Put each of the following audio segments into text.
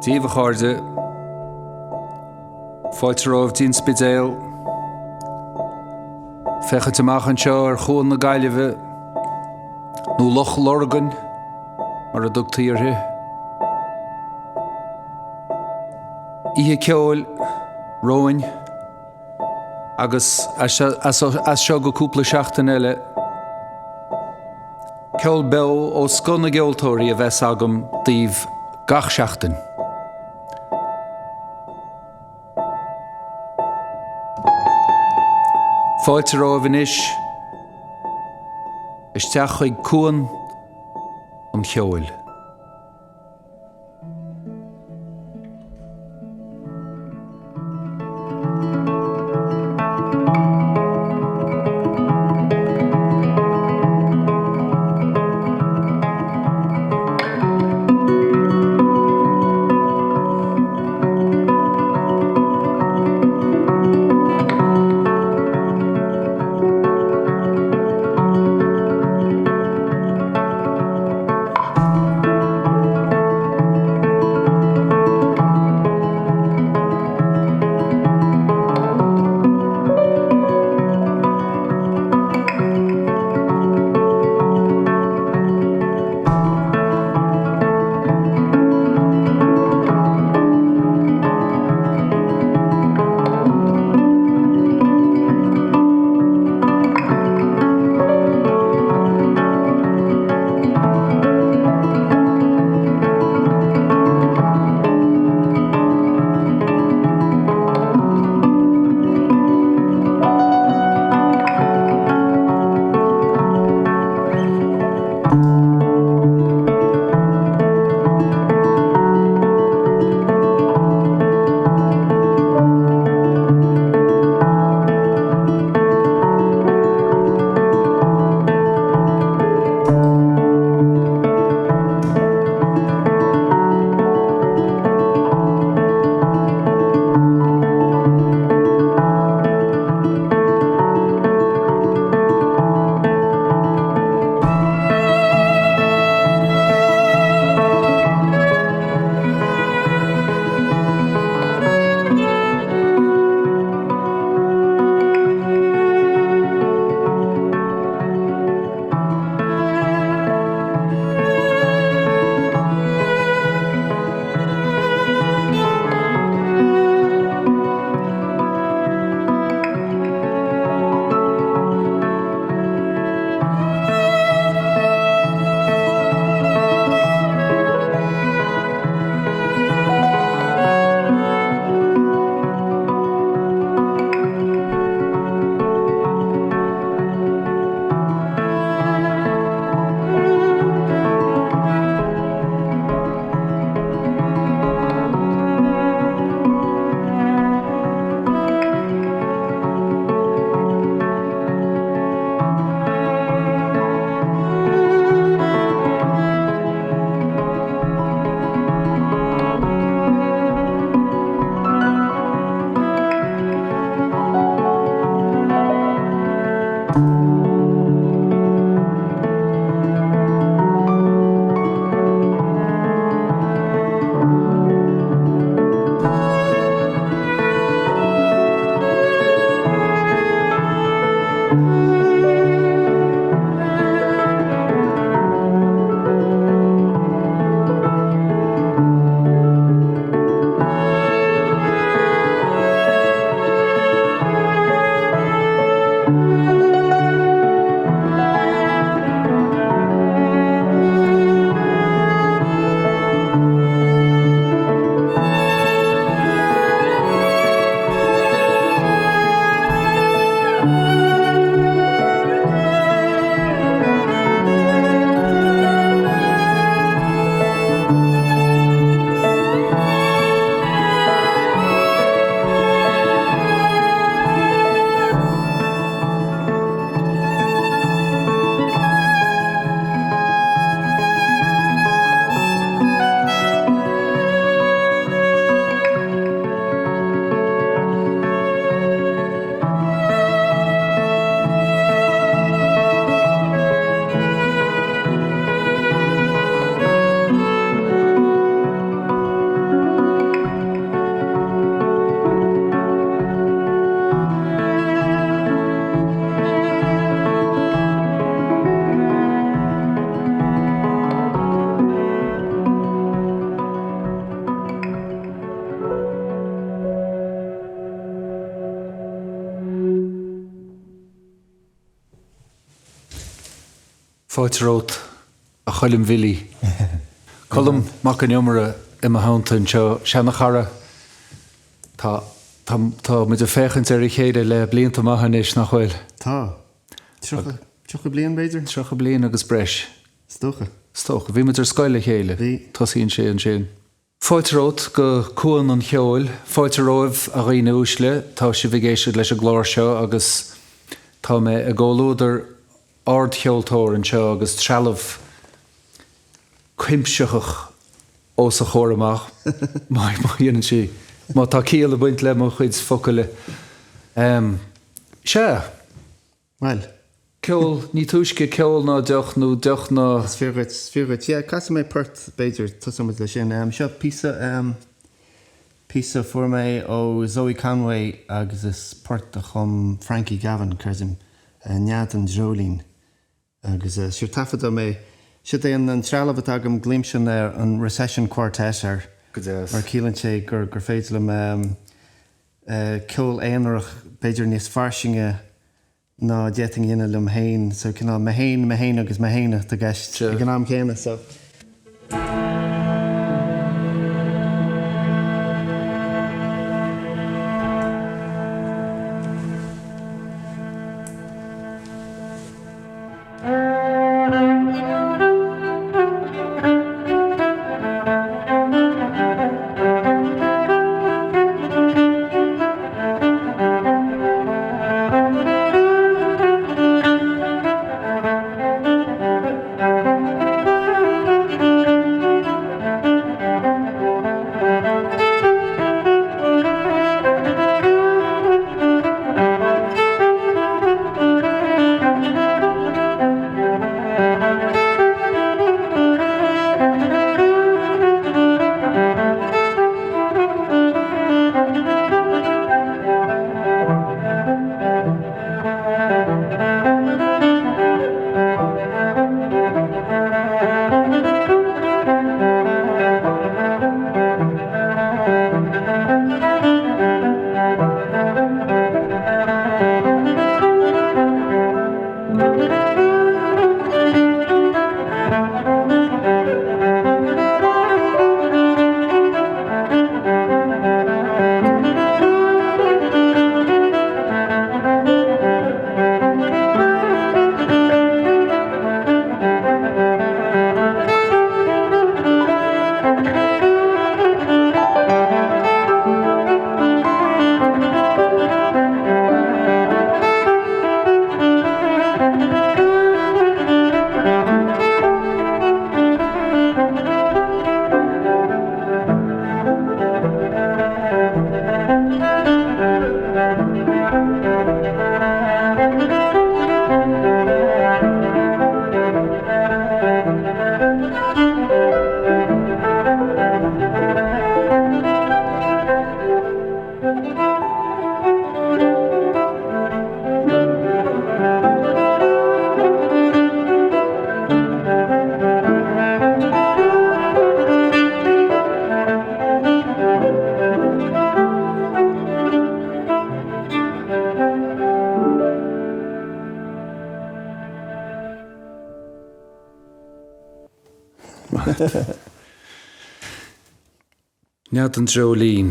Dia daoibh a chairde. Fáilte romhaibh dtí an Spidéal. Féachaint amach anseo ar Chuan na Gaillimhe, nó Loch Lurgan mar a dtugtaí uirthi. Oíche ceoil romhainn agus as seo go cúpla seachtain eile, Ceol beo ó scoth na gceoltóirí a bheas agam daoibh gach seachtain. Fáilte romhaibh anois isteach chuig Cuan an Cheoil. Fáilte romhat, a Choilm Bhilly. Colm Mac Con Iomaire i mo theannta anseo, seana-chara. Tá, tá, tá muid ag féachaint ar a chéile le blianta maithe anois, nach bhfuil? Tá. 30, 30 bliain, b'fhéidir? 30 bliain agus breis. Is dócha. Is dócha. Bhí muid ar scoil le chéile. Bhí. Tosaíonn sé ansin. Fáilte romhat go Cuan an Cheoil. Fáilte romhaibh, a dhaoine uaisle. Tá sibh ag éisteacht leis an gclár seo agus tá mé i gcomhluadar ardcheoltóir anseo agus trealamh cuimsitheach os a chomhair amach, má dhéanann sí, má tá ciall ag baint le mo chuid focail. Sea. Bhuel. Ceol, ní túisce ceol ná deoch, nó deoch ná. Is fíor dhuit, is fíor dhuit. Yeah, casfaidh mé port, b'fhéidir, tosóidh muid leis sin. Seo píosa, píosa a fuair mé ó Zoe Conway agus is port a chum Frankie Gavin, creidim, Nead an Dreoilín. Agus sure taifeadadh mé, siod é an trealamh atá agam, glaoimse an Recession Quartet air. Go deas. Mar ciallaíonn sé gur féidir liom ceol aonarach b'fhéidir níos fairsinge ná d'fhéadfainn a dhéanamh liom féin. So cineál mé féin, mé féin agus mé féin atá i gceist ag an am céanna. So. Nead an Dreoilín.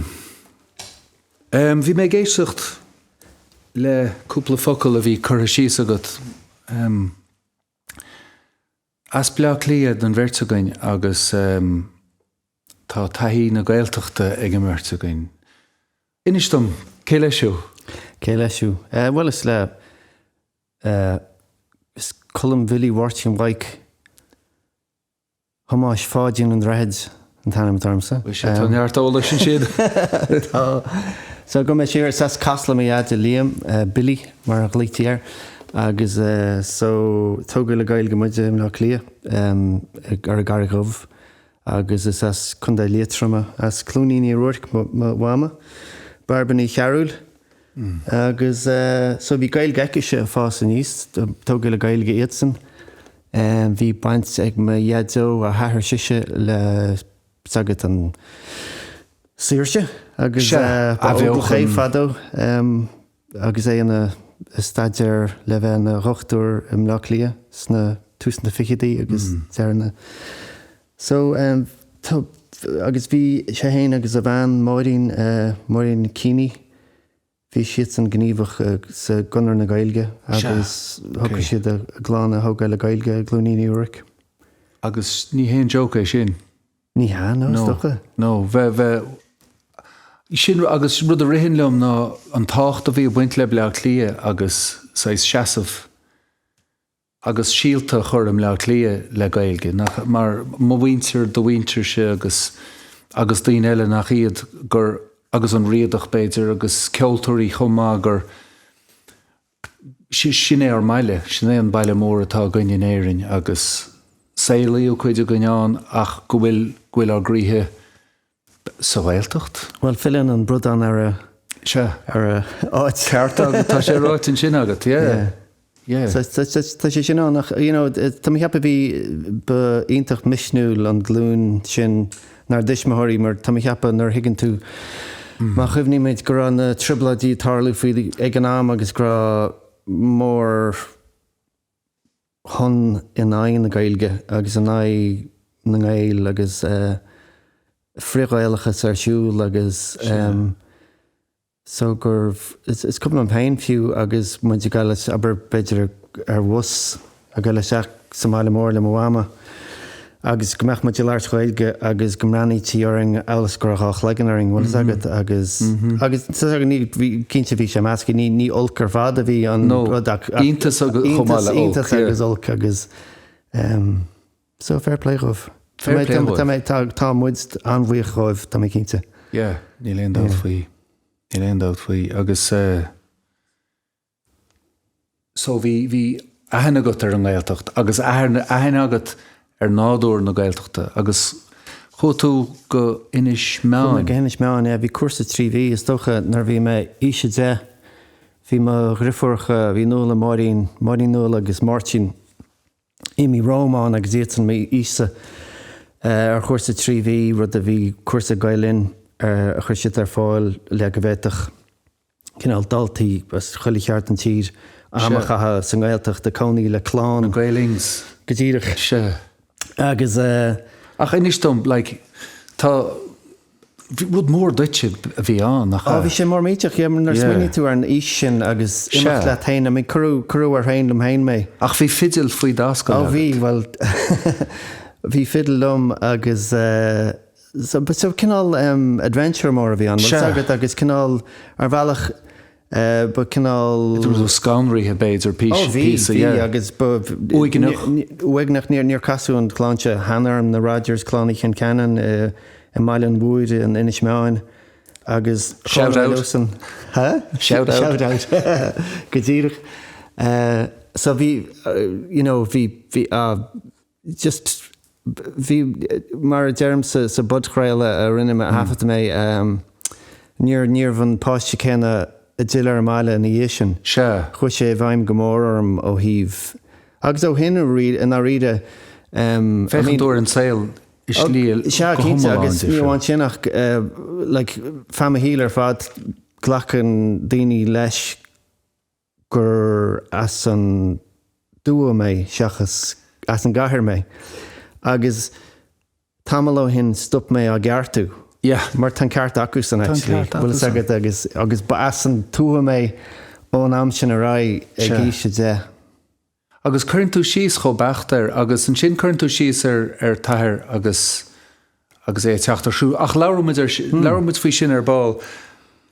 Bhí mé ag éisteacht le cúpla focal a bhí curtha síos agat. As Bleá Cliath don bheirt againn agus tá taithí na Gaeltachta ag an mbeirt againn. Inis dom, cé leis thú? Cé leis thú? Bhuel, is le is Colm Bhilly Mháirtín Mhaidhc Thomáis Pháidín an Droichid an t-ainm atá ormsa. Bhuel, sea, tá neart eolais ansin. Tá. So gabhfaidh mé siar, is as Casla mo dhaid Liam, Billy mar a ghlaoití air, agus so tógadh le Gaeilge muid i mBleá Cliath, ar an gCarraig Dhubh, agus is as Contae Liatroma, as Cluainín Uí Ruairc mo mhama, Bairbre Ní Chearúil. Agus so bhí Gaeilge aicise ag fás aníos, tógadh le Gaeilge iadsan. Bhí baint ag mo dhaideo, a hathair sise, le 's agat an saoirse agus ba óglach é fadó agus é ina ag staidéar le bheith ina dhochtúir i mBleá Cliath sna. tús na fichidí agus deireadh na so tá agus bhí sé fhéin agus a bhean Máirín Máirín Keaney bhí siadsan gníomhach sa gConradh na Gaeilge agus shocraigh siad a gclann a thógáil le Gaeilge i gCluainín Uí Ruairc. Agus ní haon joke é sin. Ní hea, no, is dócha. No, bheith, bheith, sin, agus rud a ritheann liom ná an tábhacht a bhí ag baint le Bleá Cliath agus saghas seasamh agus síolta a chur i mBleá Cliath le Gaeilge, nach, mar mo mhuintir, do mhuintirse agus, agus daoine eile nach iad gur, agus an Riadach b'fhéidir agus ceoltóirí chomh maith gur, Sin é ár mbaile, sin é an baile mór atá againn in Éirinn agus saolaíodh cuid againn ann ach go bhfuil, go bhfuil ár gcroíthe sa Ghaeltacht. Bhuel, filleann an bradán ar a, Sea. ar a áit. Ceart agat, tá sé ráite ansin agat, yeah. Yeah. So, tá sé sin ann ach, you know, tá mé ag ceapadh bhí, ba iontach misniúil an glúin sin nár dtuismitheoirí mar tá mé ag ceapadh nuair a thuigeann tú, má chuimhnímid go raibh na trioblóidí ag tarlú faoi ag an am agus go raibh mór thonn in aghaidh na Gaeilge agus in aghaidh na nGael agus frith-Ghaelachas ar siúl agus So gurbh, is cuimhin liom féin fiú agus muid ag dul, abair, b'fhéidir ar bhus ag dul isteach sa mbaile mór le mo mhama agus go mbeadh muid ag labhairt Ghaeilge agus go mbreathnaítí orainn amhail is go raibh dhá chloigeann orainn, bhfuil fhios agat, agus, agus tá fhios agat, ní, bhí, cinnte bhí sé measctha, ní, ní olc ar fad a bhí an No, rud ach, ach iontas agus, chomh maith le olc, iontas yeah. agus olc agus, em, so fair play dhóibh. Fair play dóibh. Tá mé, tá, tá muid an-bhuíoch dhóibh, tá mé cinnte. Yeah, níl aon dabht faoi. Níl aon dabht faoi. Agus eh, so bhí, bhí aithne agat ar an nGaeltacht agus aithne, aithne agat ar nádúr na Gaeltachta agus chuaigh tú go Inis Meáin. Chuaigh mé go hInis Meáin, yeah. Bhí cúrsa 3 mhí, is dócha, nuair a bhí mé aois a deich, bhí mo dhriofúracha, bhí Nuala, Máirín, Máirín Nuala agus Máirtín, imithe romham ann agus iadsan m'aois-sa ar chúrsa 3 mhí, rud a bhí cúrsa Gael Linn a chuir siad ar fáil le go bhféadfadh cineál daltaí as chuile cheard den tír am a chaitheamh sa nGaeltacht ag cónaí le clann. Na Gaelings. Go díreach. Sea. Agus. Ach inis dom, like, tá. Rud mór duitse a bhí ann, nach ea? Ó, bhí sé mór millteach, yeah, nuair a smaoiníonn tú ar an aois sin agus imeacht leat féin, I mean, cuireadh, cuireadh ar thraein liom féin mé. Ach bhí fidil faoi d'ascaill agat. Ó bhí, bhuel, bhí fidil liom agus so, so cineál adventure mór a bhí ann, bhfuil fhios agat, agus cineál, ar bhealach, Ba cineál. Tú scanraithe b'fhéidir, píosa, yeah. Ó bhí, bhí agus ba. Uaigneach. Uaigneach, níor casadh an chlann seo cheana orm, na Rodgers, Clann Uí Chinceanainn i mBaile an Mhúir in Inis Meáin agus. Shout out. Huh? Shout out. Shout out. Go díreach. So bhí, you know, bhí, bhí, just bhí, mar a deirim sa sa bpodchraoladh a rinne mé, a thaifead mé, níor níorbh an páiste céanna a d'fhill ar an mbaile ina dhiaidh sin. Sea. Chuaigh sé i bhfeidhm go mór orm ó thaobh, agus ó shin i ndáiríre, I mean. Féachann tú ar an saol i slí go Sea, cinnte, hiomlán agus ní difriúil. amháin sin ach like feadh mo shaoil ar fad glacann daoine leis gur as an dtuath mé seachas as an gcathair mé. Agus tamall ó shin stop mé á gceartú. Yeah. Mar tá an ceart acusan Tá an actually. ceart Bhfuil fhios acusan. agat agus agus ba as an tuath mé ón am sin ar aghaidh ag Sea. aois a deich. Agus cuireann tú síos chomh beacht air agus ansin cuireann tú síos ar ar t'athair agus agus é ag teacht ar siúl. Ach labhróidh muid ar labhróidh muid faoi sin ar ball.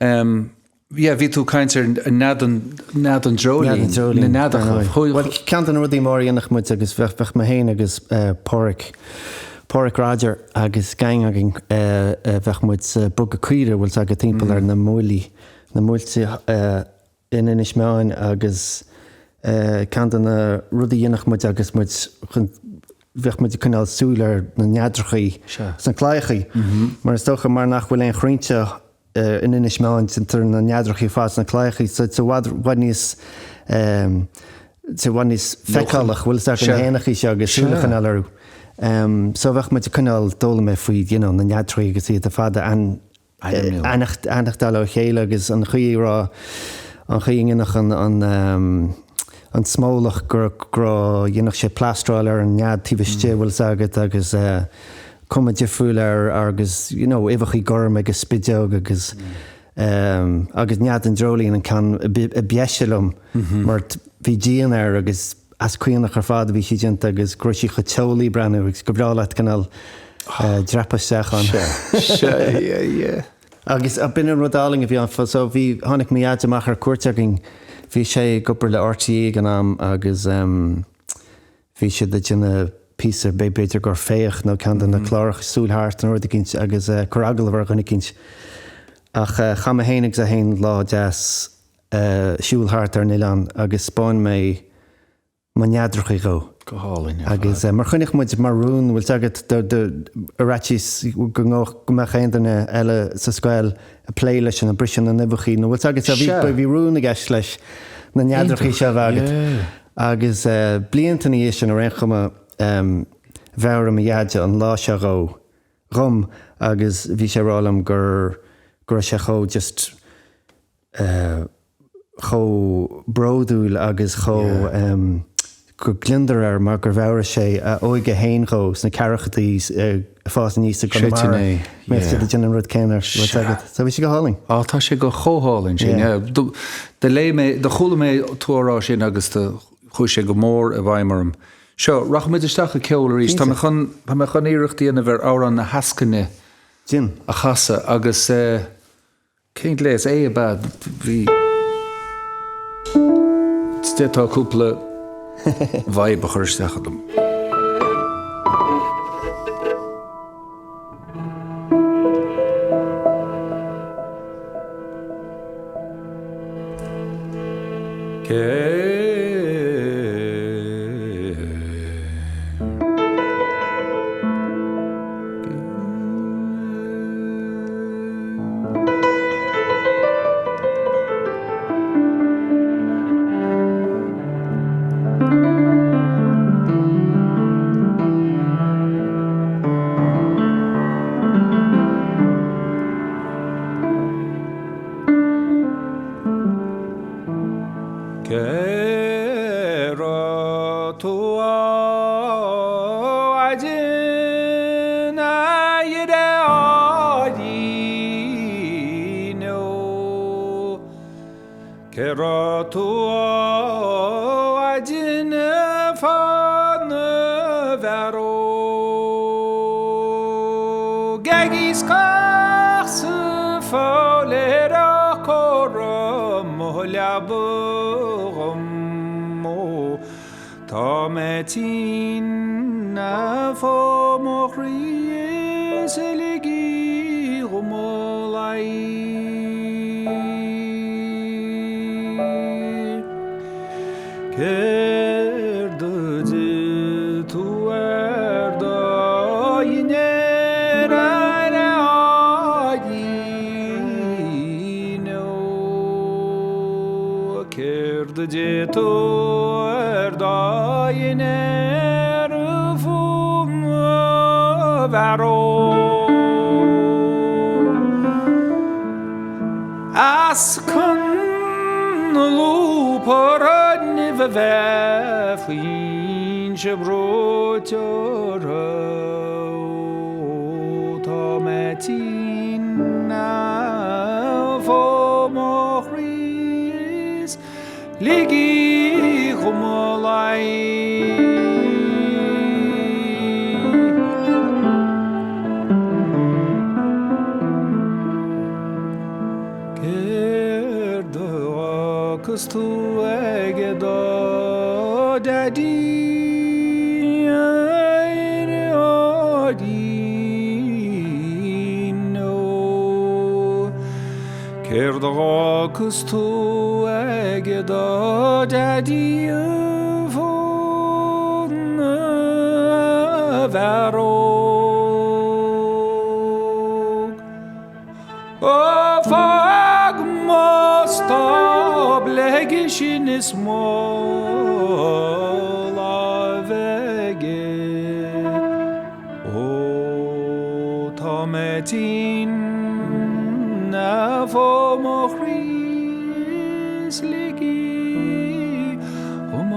Um, yeah, bhí tú ag caint ar nead an nead an dreoilín, Nead an dreoilín, na neadacha. ar ndóigh. Chuaigh Bhuel, ceann de na rudaí móra a dhéanadh muid agus bheadh bheadh mé féin agus eh, Páraic, Páraic Rodger agus gang againn eh, eh, bheadh muid ag bogadh caoire, bhfuil 's agat timpeall ar na muailí, na muilte eh, in Inis Meáin agus ceann de na rudaí a dhéanadh muid agus muid chun, bheadh muid ag coinneáil súil ar na neadrachaí sna claíochaí mar is dócha mar nach bhfuil aon chrainnte in Inis Meáin déantar na neadrachaí ar fad sna claíochaí so it's i bhfad bhfad níos it's i bhfad níos feiceálach bhfuil 's agat na héanachaí seo agus súil a choinneáil orthu. So bheadh muid ag coinneáil d'fhoghlaim mé faoi you know na neadrachaí agus iad ar fad a aithneachtáil ó chéile agus an chaoi a raibh, an chaoi a ndéanfadh an, an, an smólach go go dhéanfadh sé plástráil ar an nead taobh istigh, bhfuil 's agat, agus cuma difriúil air agus you know uibheachaí gorm ag an spideog agus agus nead an dreoilín an ceann a b'dheise liom mar bhí díon air agus as caonach ar fad a bhí sí déanta agus go raibh sí chomh teolaí breathnú agus go breá leat cineál dreapadh isteach ann. Sea, sea, yeah, yeah. Agus b'in an rud álainn a bhí ann. So bhí, tháinig mo dhaid amach ar cuairt againn, bhí sé ag obair le RTÉ ag an am agus bhí siad ag déanamh píosa, b'fhéidir gur Féach nó ceann de na cláracha, Súil Thart nó rud eicínt agus cur agallamh ar dhuine eicínt. Ach chaith mé féin agus é féin lá deas siúl thart ar an oileán agus 'spáin mé mo neadrachaí dhó. Go hálainn ar fad. Agus mar choinnigh muid mar rún, bhfuil 's agat, ar fhaitíos go go mbeadh aon duine eile sa scoil ag plé leis an briseadh na n-uibheachaí nó bhfuil 's agat, so bhí bhí rún i gceist leis na neadrachaí seo a bheith agat. Agus blianta ina dhiaidh sin ar aon chuma mheabhraigh mo dhaid an lá seo dhó, dhom agus bhí sé ag rá liom gur go raibh sé chomh just chomh bródúil agus chomh go gliondar air mar gur mheabhraigh sé a óige féin dhó sna ceathrachaidí ag fás aníos i gConamara. Mbeadh siad ag déanamh an rud céanna bhfuil 's agat. So bhí sé go hálainn. Á tá sé go chomh hálainn sin, yeah. Do léigh mé, do chuala mé tú á rá sin agus do chuaigh sé go mór i bhfeidhm orm. Seo, rachaimid isteach i gceol arís. Tá mé chun, tá mé chun iarracht a dhéanamh ar amhrán na heascainne a chasadh agus eh, Cén gléas é ab ea? Bhí. D'fhéadfá cúpla vibe a chur isteach ionam. Cé. Cé raibh tú a mhaighdean a dheartháirín ó? Cé raibh tú a mhaighdean fá na bhfear óg ag iascach sa pholl ar a córa mo leaba dhom ó Tá mé tinn fó mo chroí is ligí dhom mo luí. Céard a d'ith tú ar do dhinnéar a dheartháirín ó? Céard a d'ith tú ar do dhinnéar fá na bhfear óg? Eascann lúbtha nimh a bheith foinse breoite orthu tá mé tinn fó mo chroí is ligí dhom mo luí. Céard a fhágfas tú ag do Dhaidí a dheartháirín ó? Céard a fhágfas tú ag do Dhaidí fá na bhfear óg? Ó fág mo stábla aige sin is mo láimh aige. Ó tá mé tinn fó mo chroí is ligí dhom.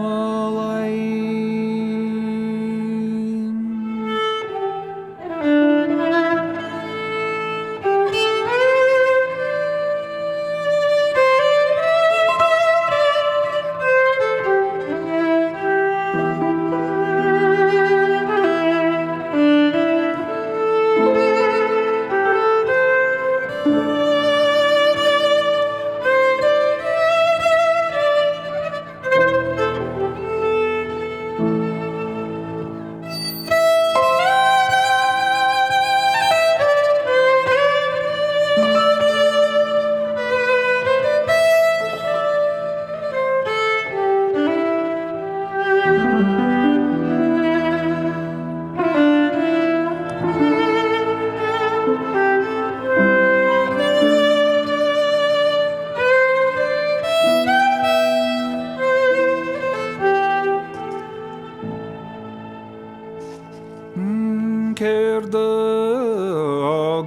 Céard a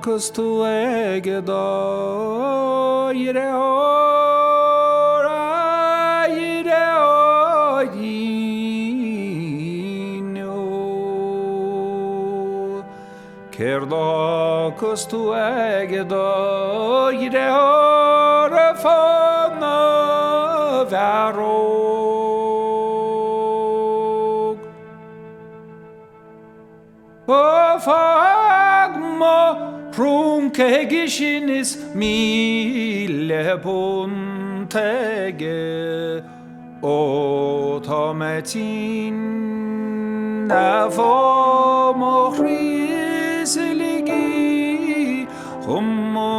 fhágas tú ag do dheartháir, a dheartháirín ó? Céard a fhágas tú ag do dheartháir fána mhearóg? Ó fág mo thrunc aige sin is £1,000 aige Ó tá mé tinn a fá mo chroí is lig í chun mo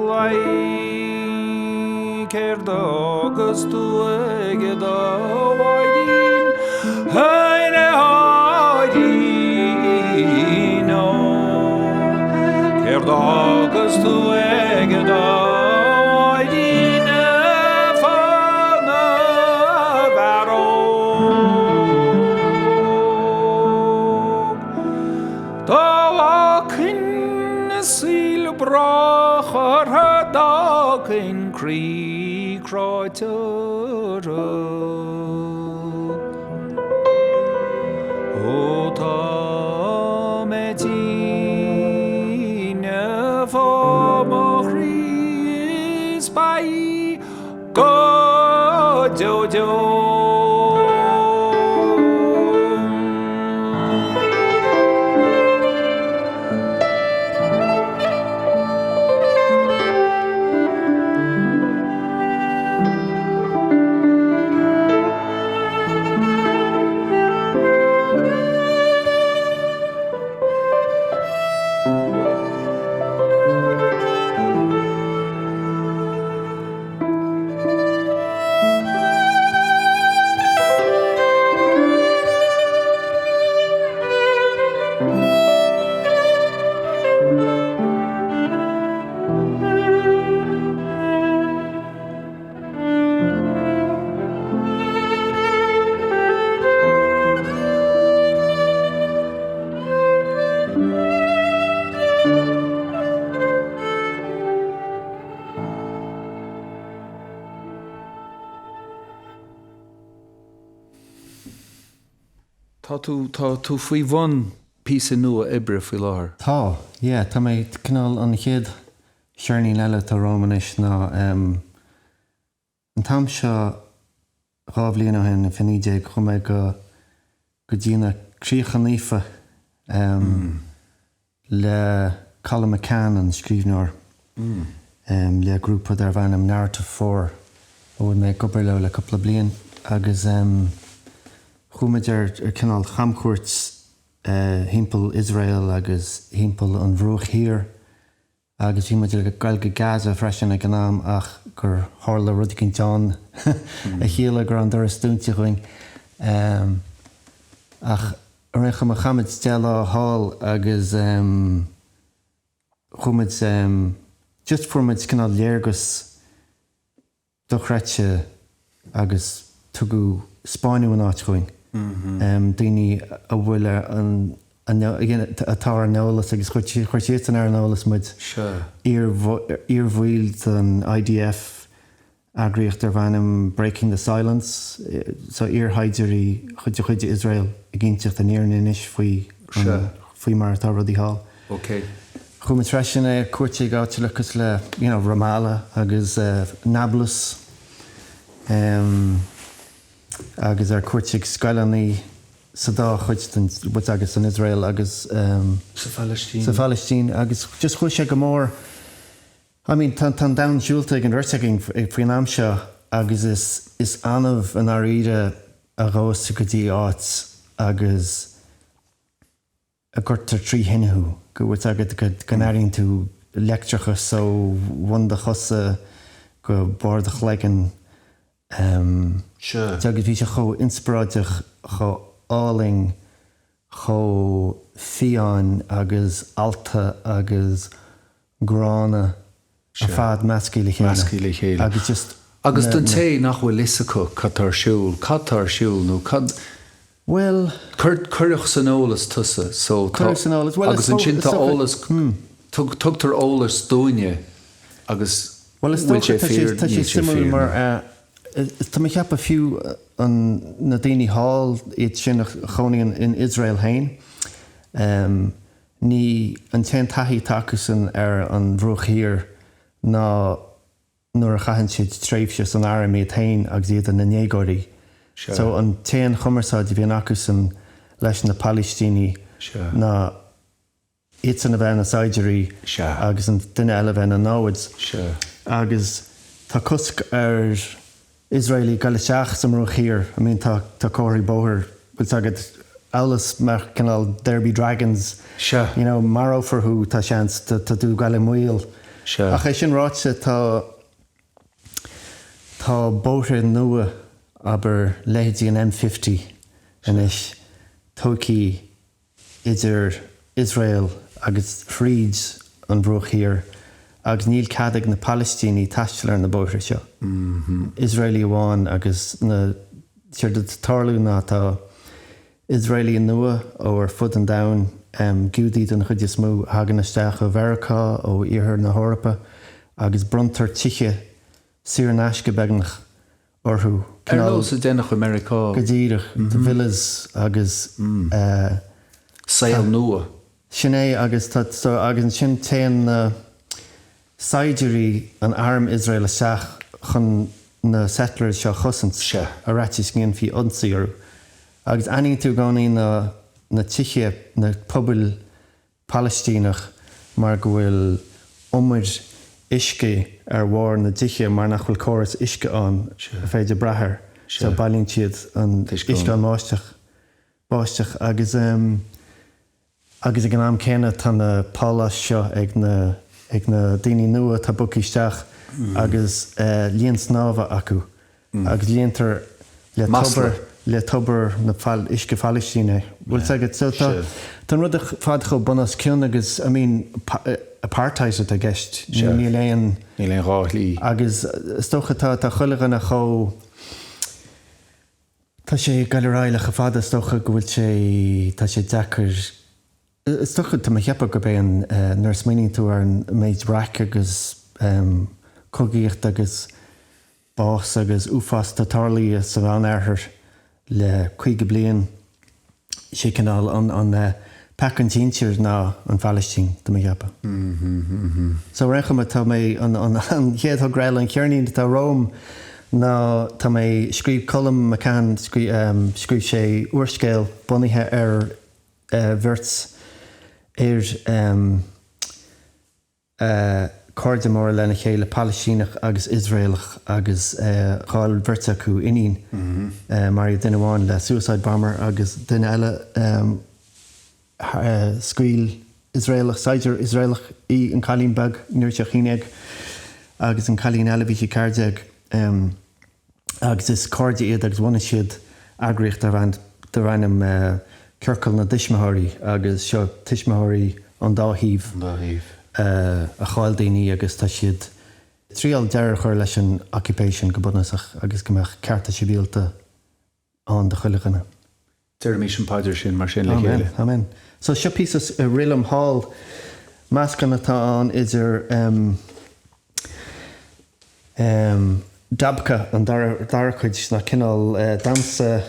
leí Céard a fhágas tú ag do mháirín A dheartháirín ó Céard a fhágas tú ag do mháirín fána mhearóg Dá bhfágfainn saol brách orthu d'fhágfainn croí cráite orthu. Ó tá mé tinn fá mo chroí is beidh go deo deo. Tá tú, tá tú faoi bhun píosa nua oibre faoi láthair. Tá, yeah, tá mé, cineál an chéad cheirnín eile atá romham anois ná em an t-am seo 2 bhliain ó shin, i 2019, chuaigh mé go go dtí na Críocha Naofa em le Colum McCann, an scríbhneoir, em le grúpa darbh ainm Narrative 4 a bhfuil mé ag obair leo le cúpla bliain agus em chuaigh muid ar ar cineál chamchuairt thimpeall Iosrael agus thimpeall an Bhruach Thiar agus bhí muid ag goil go Gaza freisin ag an am ach gur tharla rud eicínt ann a chiallaigh go raibh an doras dúnta dhúinn. Ach ar aon chuma chaith muid 10 lá thall agus chuaigh muid, just fuair muid cineál léargas dochreidte agus tugadh 'spáineadh an áit chugainn. Daoine a bhfuil ar an atá ar an eolas agus chuir siadsan ar an eolas muid, iarbhaill den IDF, eagraíocht darb ainm Breaking the Silence, so iarshaighdiúirí de chuid Iosrael ag inseacht an fhírinne anois faoi faoi mar atá rudaí thall. Chuaigh muid freisin ar cuairt ag áiteanna cosúil le you know Ramallah agus Nablus agus ar cuairt ag scoileanna sa dá chuid den bhuel agus san Iosrael agus Sa Phalaistín. sa Phalaistín agus just chuaigh sé go mór I mean tá tá an domhan siúlta ag an bheirt againn faoin am seo agus is is annamh i ndáiríre a ghabhas tú go dtí áit agus a gcuirtear trí thine thú, go bhfuil 's agat go n-airíonn tú leictreachas ó bhun do chosa go barr do chloigeann. Sea. Agus bhí sé chomh inspioráideach, chomh álainn, chomh fiáin agus allta agus gránna ar fad measctha le chéile. Measctha le chéile. Agus just Agus don té nach bhfuil fhios acu cad tá ar siúl, cad tá ar siúl nó cad. Bhuel. Cuireadh san eolas tusa so tá. Cuireadh san eolas, bhuel is. Agus ansin tá eolas, tugtar eolas dúinne agus bhfuil sé fíor, tá sé suimiúil mar tá mé ag ceapadh fiú an na daoine thall iad sin a chónaíonn in Iosrael féin ní an t-aon taithí atá acusan ar an Bhruach Thiar ná nuair a chaitheann siad tréimhse san arm iad féin agus iad ina ndéagóirí. So an t-aon chumarsáid a bhíonn acusan leis na Palaistínigh ná iadsan a bheith ina saighdiúirí agus an duine eile a bheith ina namhaid. Agus tá cosc ar Iosraelaigh dul isteach sa mBruach Thiar. I mean tá tá comharthaí bóthair, bhfuil 's agat, amhail is mar cineál there be dragons, you know, marófar thú, tá seans, tá tú ag dul i mbaol. Ach é sin ráite tá tá bóithre nua, abair leithéidí an M50 anois, tógtha idir Iosrael agus thríd an Bhruach Thiar agus níl cead ag na Palaistínigh taisteal ar na bóithre seo. Iosraelaigh amháin agus na, séard atá ag tarlú ná tá Iosraelaigh nua ó ar fud an domhain, Giúdaigh den chuid is mó, a thagann isteach ó Mheiriceá, ó Iarthar na hEorpa agus bronntar tithe saor in aisce beagnach orthu. Ar nós a deineadh i Meiriceá. Go díreach, the villas agus. Saol nua. Sin é agus tá so agus ansin téann na saighdiúirí an arm Iosrael isteach chun na settlers seo a chosaint ar fhaitíos go ndéanfaí ionsaí orthu. Agus aithníonn tú i gcónaí na na tithe, na pobail Palaistíneach mar go bhfuil umair uisce ar bharr na dtithe mar nach bhfuil córas uisce ann ar féidir brath air so bailíonn siad an uisce ón mbáisteach báisteach agus agus ag an am céanna tá na páláis seo ag na ag na daoine nua atá bogtha isteach agus linn snámha acu agus líontar le tobar le tobar na uisce Phalaistín é. Bhfuil 's agat? So tá tá an rud ar fad chomh bun os cionn agus I mean apartheid atá i gceist. Níl aon. Níl aon dá shlí. Agus is dócha tá tá chuile dhuine chomh tá sé ag goil ar aghaidh le chomh fada is dócha go bhfuil sé tá sé deacair Is dócha, tá mé ag ceapadh gurb é an, nuair a smaoiníonn tú ar an méid raic agus cogaíocht agus bás agus uafás atá tarlaithe sa Mheánoirthear le 50 bliain, sé cineál an peaca an tsinsir ná an Phalaistín, tá mé ag ceapadh. So ar aon chuma, tá mé, an chéad thogra eile, an cheirnín atá romham ná tá mé, scríobh Colm McCann, scríobh sé úrscéal bunaithe ar bheirt fhear cairde móra lena chéile, Palaistíneach agus Iosraelach agus chaill beirt acu iníon. Maraíodh duine amháin le suicide bomber agus duine eile scaoil Iosraelach, saighdiúir Iosraelach í, an cailín beag, ní raibh sí ach 11 agus an cailín eile bhí sí 14. agus is cairde iad agus bhunaigh siad eagraíocht darb ainm Ciorcal na dTuismitheoirí agus seo tuismitheoirí ón dá thaobh a chaill daoine agus tá siad ag triail deireadh a chur leis an occupation go bunúsach agus go mbeadh cearta sibhialta ann do chuile dhuine. Deirimis an phaidir sin mar sin le chéile. Amen. Amen. So seo píosa a rith liom thall, meascán atá ann idir em em dabka, an dara dara cuid, ná cineál eh damhsa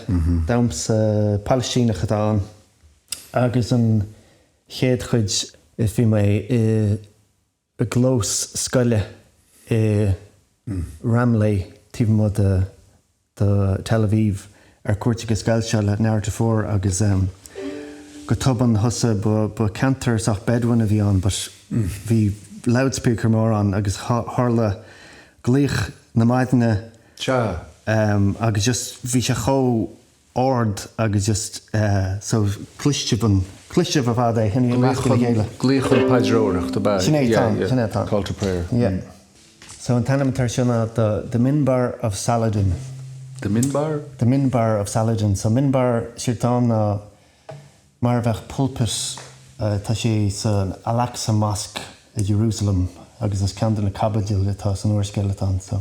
damhsa Palaistíneach atá ann, agus an chéad chuid, bhí mé i i gclós scoile i Ramleh taobh amuigh de Tel Aviv ar cuairt ag an scoil seo le Narrative 4 agus go tobann thosaigh, ba ceantar sách Bedouin a bhí ann but bhí loudspeaker mór ann agus tharla glaoch na maidne agus just bhí sé chomh ard agus just so cloistear an, cloistear ar fad é, sin í measctha le chéile. Glaoch chun paidreoireachta ab ea? Sin é atá ann, sin é atá ann. Call to prayer. Yeah. So an t-ainm atá air seo ná The, The Minbar of Saladin. The Minbar? The Minbar of Saladin. So minbar, séard atá ann ná mar a bheadh pulpit, tá sé san Al-Aqsa Mosque i Jerusalem agus is ceann de na caibidil atá san úrscéal atá ann. So.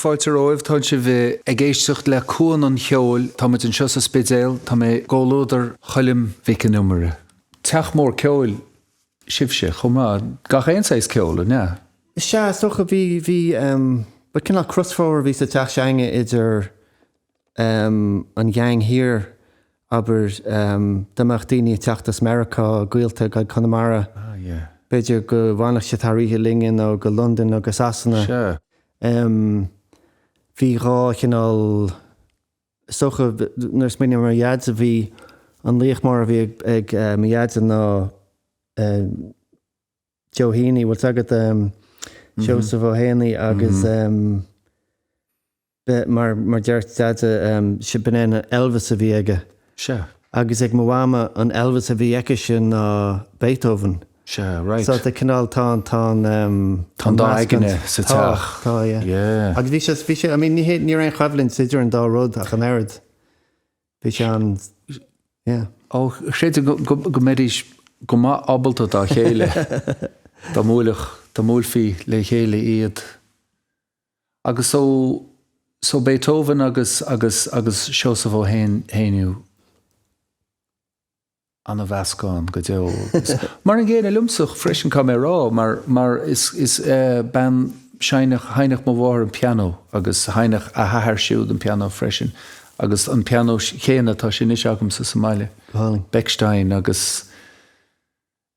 fáilte romhaibh. Tá sibh ag éisteacht le Cuan an Cheoil. Tá muid anseo sa Spidéal. Tá mé i gcomhluadar Choilm Mhic an Iomaire. Teach mór ceoil sibhse chomh maith. Gach aon saghas ceoil, an ea? Sea, is dócha. Bhí, bhí, ba cineál crosfhómhar a bhí sa teach s'againne idir an gheaing thiar, abair, dá mbeadh daoine ag teacht as Meiriceá, gaolta go Conamara, b'fhéidir go bhfanfadh siad thar oíche linne nó go Londain nó go Sasana. Bhí dhá chineál, is dócha, nuair a smaoiním ar mo dhaidse, bhí an laoch mór a bhí ag mo dhaidse ná Joe Heaney, bhfuil 's agat, Seosamh Ó hÉanaí agus. Mar mar deir Deaide, b'in é an Elvis a bhí aige. Sea. Agus ag mo mhama, an Elvis a bhí aicise ná Beethoven. Sea, right. So tá cineál, tá an, tá an, Tá an dá aigne sa teach. Tá, tá, yeah. Yeah. Agus bhí sé, bhí sé, I mean, ní hé, ní raibh aon choimhlint idir an dá rud ach an oiread. Bhí sé an, yeah. Ó, chreidim go, go, go mbeidís go maith ábalta dá chéile dá mbuailfeadh, dá mbuailfí le chéile iad. Agus so, so Beethoven agus, agus, agus Seosamh Ó hÉanaí, ana-mheascán go deo. Agus mar an gcéanna liomsa freisin, caithfidh mé a rá, mar, mar is, is bean seinneadh, sheinneadh mo mháthair an pianó agus sheinneadh a hathair siúd an pianó freisin agus an pianó chéanna atá sé anois agamsa sa mbaile, Go hálainn. Bechstein agus.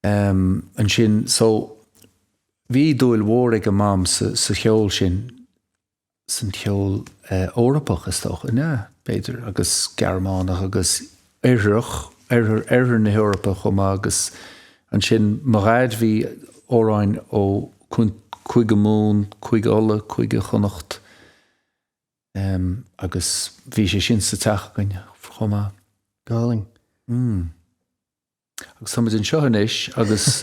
Ansin, so, bhí dúil mhór ag a mam sa, sa cheol sin, san cheol Eorpach is dócha, an ea? B'fhéidir, agus Gearmánach agus Oirthearach, Oirthear, Oirthear na hEorpa chomh maith agus ansin mo dhaid, bhí amhráin ó Cúige Mumhan, Cúige Uladh, Cúige Chonnacht agus bhí sé sin sa teach againn chomh maith. Go hálainn. Mm. Agus tá muid anseo anois agus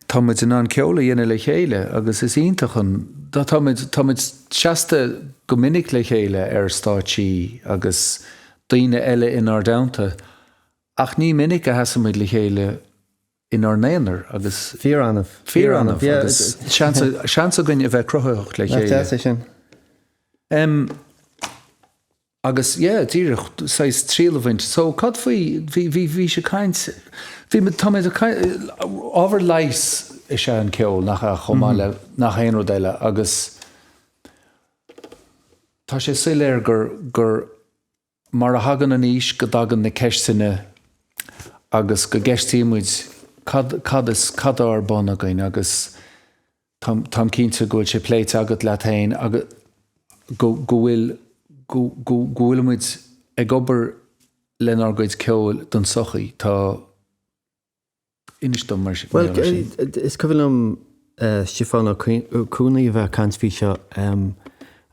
tá muid in ann ceol a dhéanamh le chéile agus is iontach an, tá muid, tá muid seasta go minic le chéile ar stáitsí agus daoine eile inár dteannta ach ní minic a sheasann muid le chéile inár n-aonar agus. Fíor-annamh. Fíor-annamh agus seans, seans againn a bheith cruthaitheach le chéile. Nach deas é sin? Agus, yeah, díreach, saghas triail a bhaint. So, cad faoi, bhí, bhí, bhís ag caint, bhí, tá mé ag caint, ábhar leighis is ea an ceol, nach ea, chomh maith le nach aon rud eile agus tá sé soiléir gur, gur mar a thagann an aois go dtagann na ceisteanna agus go gceistíonn muid cad, cad is, cad atá ar bun againn agus Táim cinnte go bhfuil sé pléite agat leat féin agus go bhfuil, go bhfuil muid ag obair lenár gcuid ceoil don tsochaí. Tá, inis dom mar sin. Bhuel, is cuimhin liom Stiofán Ó Cuanaigh a bheith ag caint faoi seo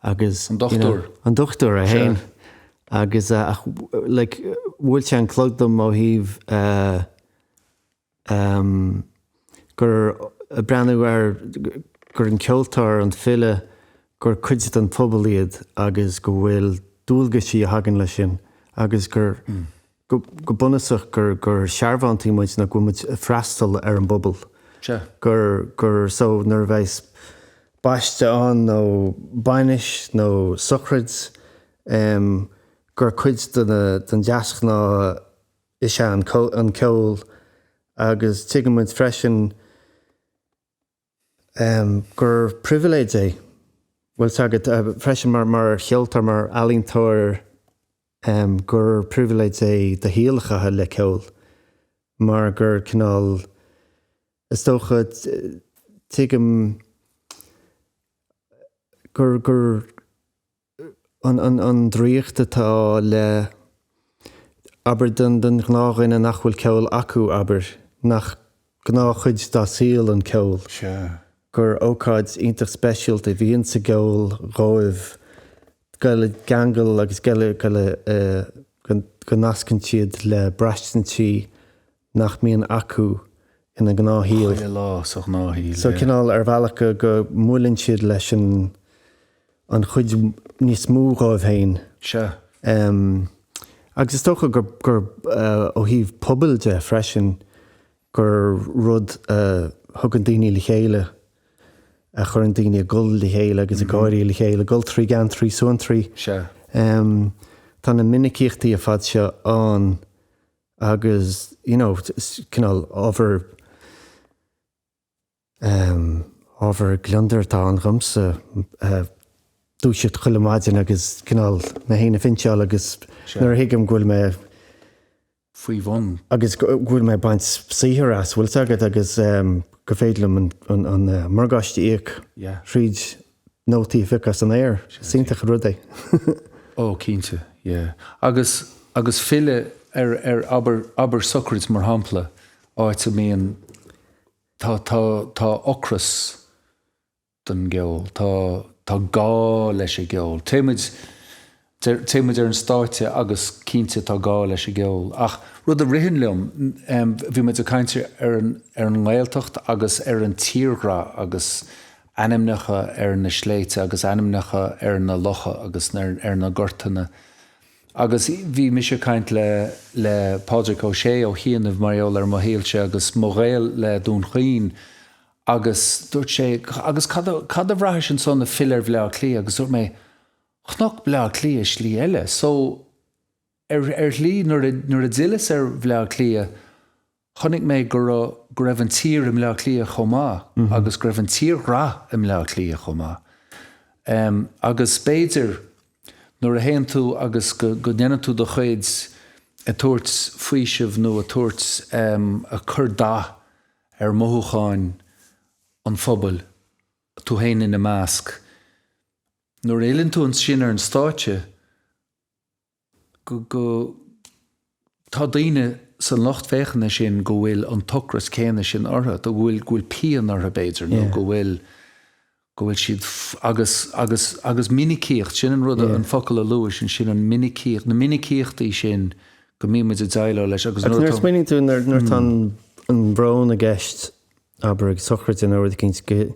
agus. An dochtúir. An dochtúir é féin. Agus ach like bhuail sé an clog dom ó thaobh gur ag breathnú ar gur an ceoltóir, an file, gur cuid den phobal iad agus go bhfuil dualgaisí a thagann leis sin agus gur, go bunúsach, gur, gur searbhóntaí muid nó go bhfuil muid ag freastal ar an bpobal. Sea. Gur, gur, so nuair a bheas baiste ann nó bainis nó sochraid, gur cuid de na, den deasghnáth is ea an ceol agus tuigeann muid freisin gur pribhléid é, bhfuil 's agat, freisin mar cheoltóir, mar ealaíontóir, gur pribhléid é do shaol a chaitheamh le ceol mar gur cineál, is dócha, tuigim gur, gur. an draíocht atá le, abair, don ghnáthdhuine nach bhfuil ceol acu, abair, nach gnáthchuid dá saol an ceol, gur ócáid iontach speisialta a bhíonn sa gceol dhóibh dul i gceangal agus go go nascann siad le braistintí nach mbíonn acu ina ngnáthshaol. Chuile lá sa ghnáthshaol, So cineál ar bhealach go go mbuaileann siad leis an an chuid níos mó dhóibh féin. Sea. Agus is dócha gur gur ó thaobh pobail de freisin gur rud a thugann daoine le chéile. a chuireann daoine ag gol le chéile agus ag gáirí le chéile, ag gol trí gheantraí, suantraí. Sea. Tá na minicíochtaí ar fad seo ann agus, you know, cineál ábhar, ábhar gliondair atá ann dhomsa, dúiseacht chuile maidin agus cineál mé féin a phinseáil agus nuair a thuigim go bhfuil mé faoi bhun. Agus go bhfuil mé ag baint saothair as, bhfuil 's agat, agus gur féidir liom an morgáiste a íoc thríd nótaí a phiocadh as an aer. Is iontach an rud é. Ó, cinnte, yeah. Agus, agus filleadh ar, ar, abair, abair sochraid mar shampla, áit a mbíonn, tá, tá, tá ocras don gceol. Tá, tá gá leis an gceol. Téimid, téimid ar an stáitse agus cinnte tá gá leis an gceol. Ach rud a ritheann liom, bhí muid ag caint ar an, ar an nGaeltacht agus ar an tírghrá agus ainmneacha ar na sléibhte agus ainmneacha ar na locha agus ar, ar na gortanna. Agus bhí mise ag caint le, le Pádraig Ó Sé ó chianaibh mar gheall ar mo shaolse agus mo ghaol le Dún Chaoin Agus dúirt sé, agus cad a, cad a bhraithis ansan ag filleadh ar Bhleá Cliath? Agus dúirt mé, chonac Bleá Cliath i slí eile. So, ar, ar shlí, nuair a, nuair a d'fhilleas ar Bhleá Cliath, chonaic mé go raibh, go raibh an tír i mBleá Cliath chomh maith agus go raibh an tírghrá i mBleá Cliath chomh maith. Em, agus b'fhéidir, nuair a théann tú agus go, go ndéanann tú do chuid ag tabhairt faoisimh nó ag tabhairt, em, ag cur dath ar mhothúcháin an phobail, tú féin ina measc. Nuair a fhilleann tú ansin ar an stáitse, go, go, tá daoine san lucht féachana sin go bhfuil an t-ocras céanna sin orthu, go bhfuil, go bhfuil pian orthu b'fhéidir nó go bhfuil, go bhfuil siad, agus, agus, agus minicíocht, sin an rud, an focal a luais ansin, an minicíocht, na minicíochtaí sin go mbíonn muid ag déileáil leis agus nuair atá. Smaoiníonn tú nuair atá an brón i gceist, abair ag sochraid nó rud eicínt, go,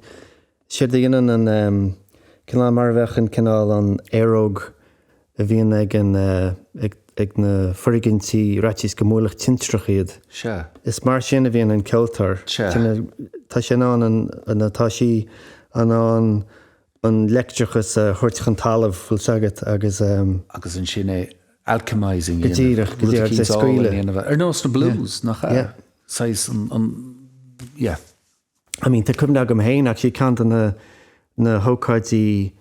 séard a dhéanann an cineál mar a bheadh an cineál an aeróg a bhíonn ag an, ag, ag na foirgintí ar fhaitíos go mbuailfeadh tintreach iad. Sea. Is mar sin a bhíonn an ceoltóir. Sea. Tá sé in ann an, nó tá sí in ann an leictreachas a thabhairt chun talaimh, bhfuil 's agat, agus. Agus ansin é alchemising a dhéanamh. Go díreach, go díreach, agus é scaoileadh. Ar nós na blues, nach ea? Yeah. Saghas an, an, yeah. I mean, tá cuimhne agam féin, actually, ceann de na, na hócáidí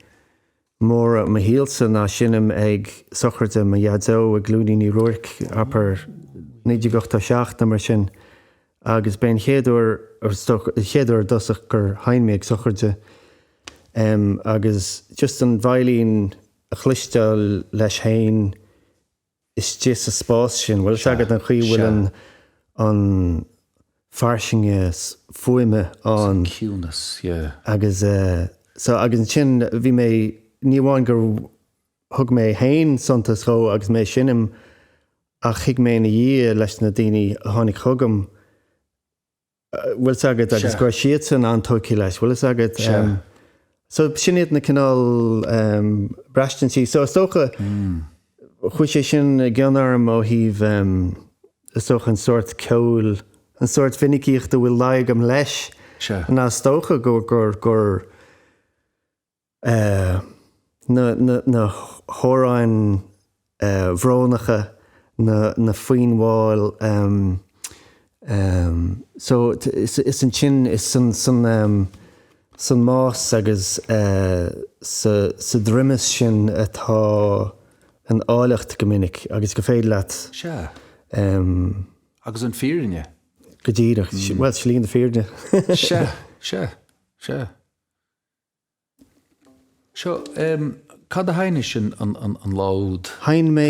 móra i mo shaolsa ná seinm ag sochraide mo dhaideo i gCluainín Uí Ruairc, abair 1987 nó mar sin, agus b'é an chéad uair, is dócha, an chéad uair i dtosach gur sheinn mé ag sochraide. Agus just an veidhlín a chloisteáil leis féin istigh sa spás sin, bhfuil 'fhios agat an chaoi a bhfuil an an fairsinge fuaime ann. An ciúnas, yeah. Agus so agus ansin bhí mé, ní amháin gur thug mé féin suntas dhó agus mé ag seinm ach thuig mé ina dhiaidh leis na daoine a tháinig chugam, bhfuil 's agat, agus go raibh siadsan an-tógtha leis, bhfuil 'fhios agat. Sea. So sin iad na cineál braistintí. So is dócha, chuaigh sé sin i gcion orm ó thaobh, is dócha an sórt ceoil, an sórt mhinicíocht a bhfuil luí agam leis. Sea. Ná is dócha gur, gur, gur, na hamhráin bhrónacha, na foinn mhall. So is ansin, is san mbás agus sa droimeas sin atá an áilleacht go minic agus gur féidir leat. Sea. Agus an fírinne. Go díreach. Bhuel, slí na fírinne. Sea, sea, sea. Seo, cad a sheinnis an lá úd? Sheinn mé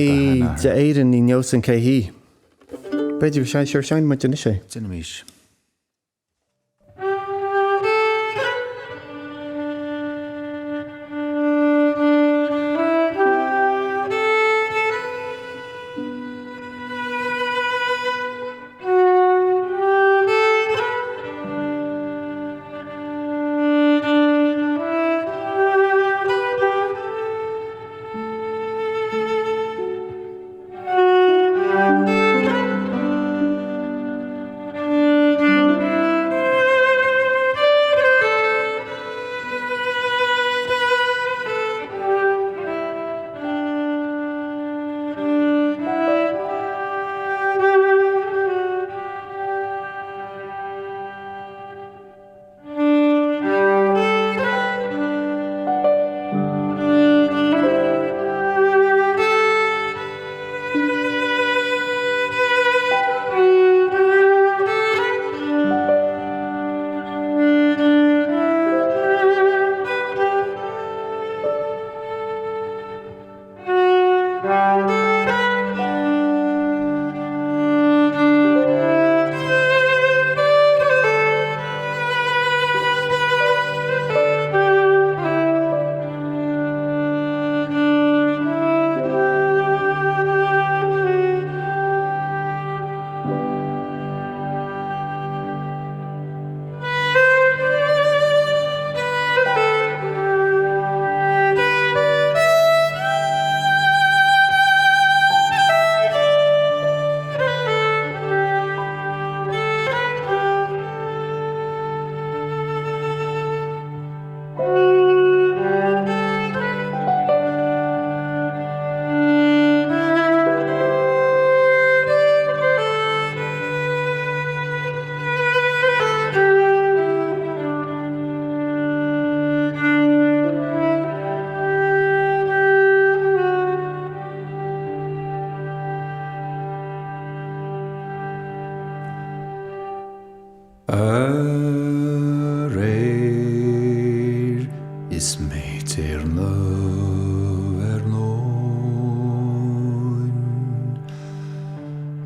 d'Éirinn ní neosainn cé hí. B'fhéidir go sure seinneann muid anois é. Déanaimis. Aréir is mé téarnamh ar nóin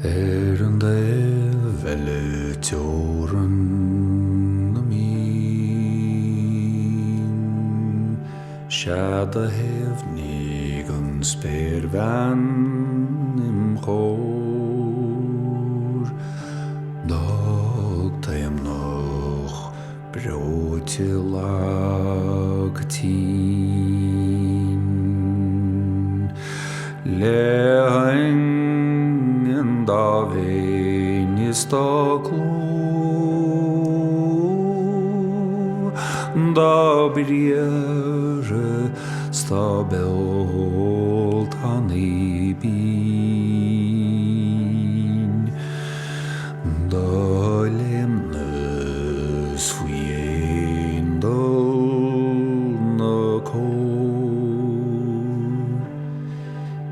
Ar an dtaobh eile teorann na mín Sea do thaobhnaigh an spéirbhean im chomhair. D'fhág taomnach breoite lag tinn Le haingean dá mhéin is dá clú Dá briathra 's dá beol tanaí binn. Do léimneas faoi dhéin dul na cóir,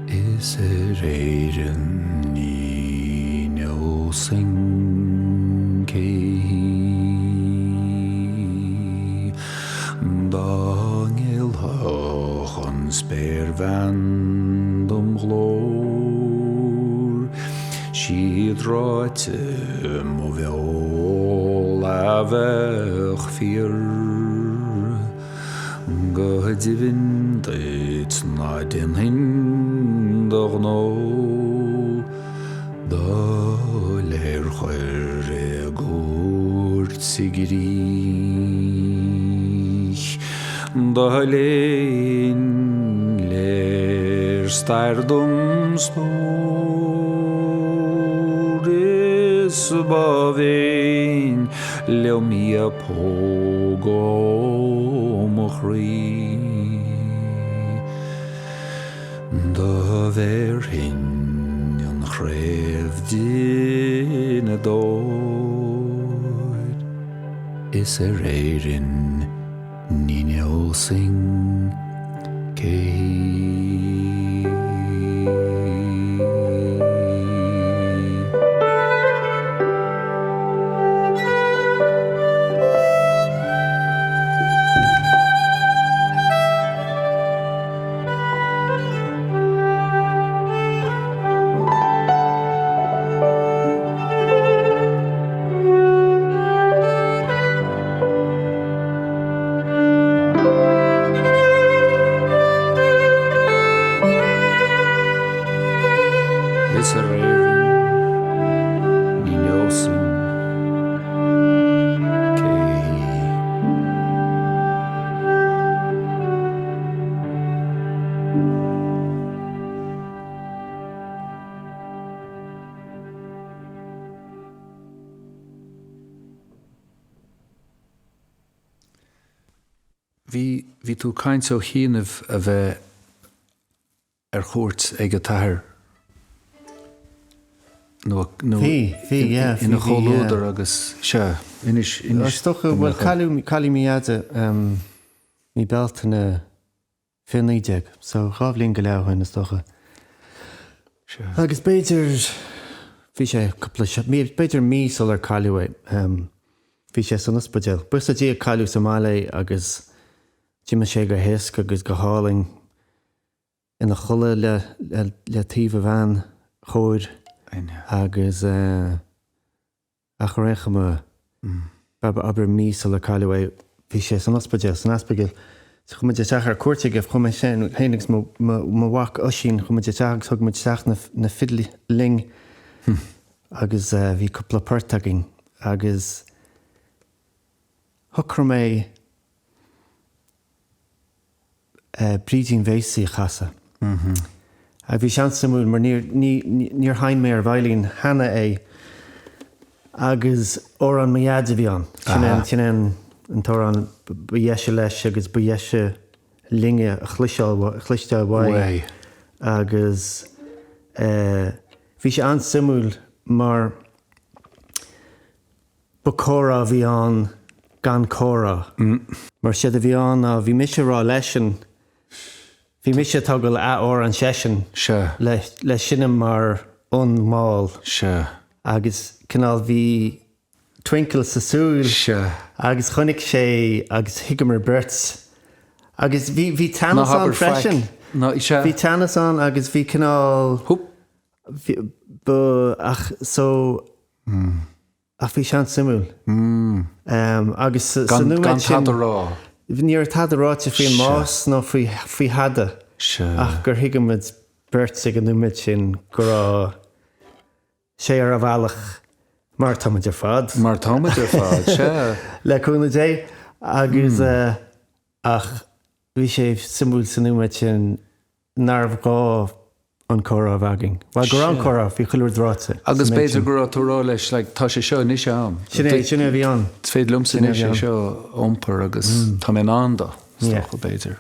Is ar Éirinn ní neosfainn cé hí. Dá ngéillfeadh an spéirbhean dom ghlór. Siad ráite mo bheul a bheadh fíor. Go deimhin duit ná déanfainn do ghnó dul ar chur i gcúirt i gcrích. Do léinn léir stair dom stór is ba mhéin liom í a phógadh ó mo chroí. Do bhéarfainn an chraobh di 'na dóir is ar Éirinn Ní neosfainn cé hí. Is ar Éirinn ní neosfainn cé hí. Bhí, bhí tú ag caint ó chianaibh a bheith ar chuairt ag an t-athair nó, nó Bhí, bhí, yeah, ina chomhluadar agus, sea, inis, inis. Is dócha, bhuel, cailleadh, cailleadh mo dheaide mí Bealtaine 2019, so 2 bhliain go leith ó shin is dócha. Agus b'fhéidir, bhí sé cúpla, b'fhéidir mí sular cailleadh é, bhí sé san ospidéal. Buíochas le Dia cailleadh sa mbaile é agus d'imigh sé go héasca agus go hálainn ina chodladh le, le taobh a bhean chóir agus eh. Ach ar aon chuma, abair mí sular cailleadh é, bhí sé san ospidéal, san Aspigil. So chuaigh muid isteach ar cuairt aige, chuaigh mé féin agus mo mhac Oisín, chuaigh muid isteach agus thug muid isteach na fidil linn agus bhí cúpla port againn agus shocraigh mé, Brídín Bhéasaí a chasadh. Bhí sé an-suimiúil mar níor, níor sheinn mé ar veidhlín cheana é agus amhrán mo dhaid a bhí ann. Sin é, sin é an t-amhrán ba dheise leis agus ba dheise linne a chloisteáil, a chloisteáil uaidh agus bhí sé an-suimiúil mar Ba comhrá a bhí ann gan comhrá. Mar séard a bhí ann ná bhí mise ag rá leisean, bhí mise ag tógáil a amhrán seisean le le seinm mar fhonn mall. Sea. Agus cineál bhí. twinkle sa súil Sea. agus chonaic sé agus thuigeamar beirt agus bhí, bhí Ná teannas ann habair faic. freisin. Ná, sea. Bhí teannas ann agus bhí cineál, Hup. bhí, ba, ach so, ach bhí sé an-suimiúil. Agus sa, sa Gan, nóiméad gan sin, tada a rá. ní raibh tada ráite faoin Sea. mbás ná faoi, faoi thada Sea. ach gur thuig muid beirt ag an nóiméad sin go raibh, sé ar a bhealach, mar tá muid ar fad. Mar tá muid ar fad, sea. Le cúnamh Dé. Agus, ach bhí sé suimiúil sa nóiméad sin nárbh ghá an comhrá a bheith againn. Bhuel, go raibh an comhrá, bhí chuile rud ráite. Agus b'fhéidir go raibh tú ag rá leis, like, tá sé seo anois a'm. Sin é, sin é a bhí ann. Is féidir liomsa anois é seo a iompar agus tá mé in ann dó, is dócha, b'fhéidir.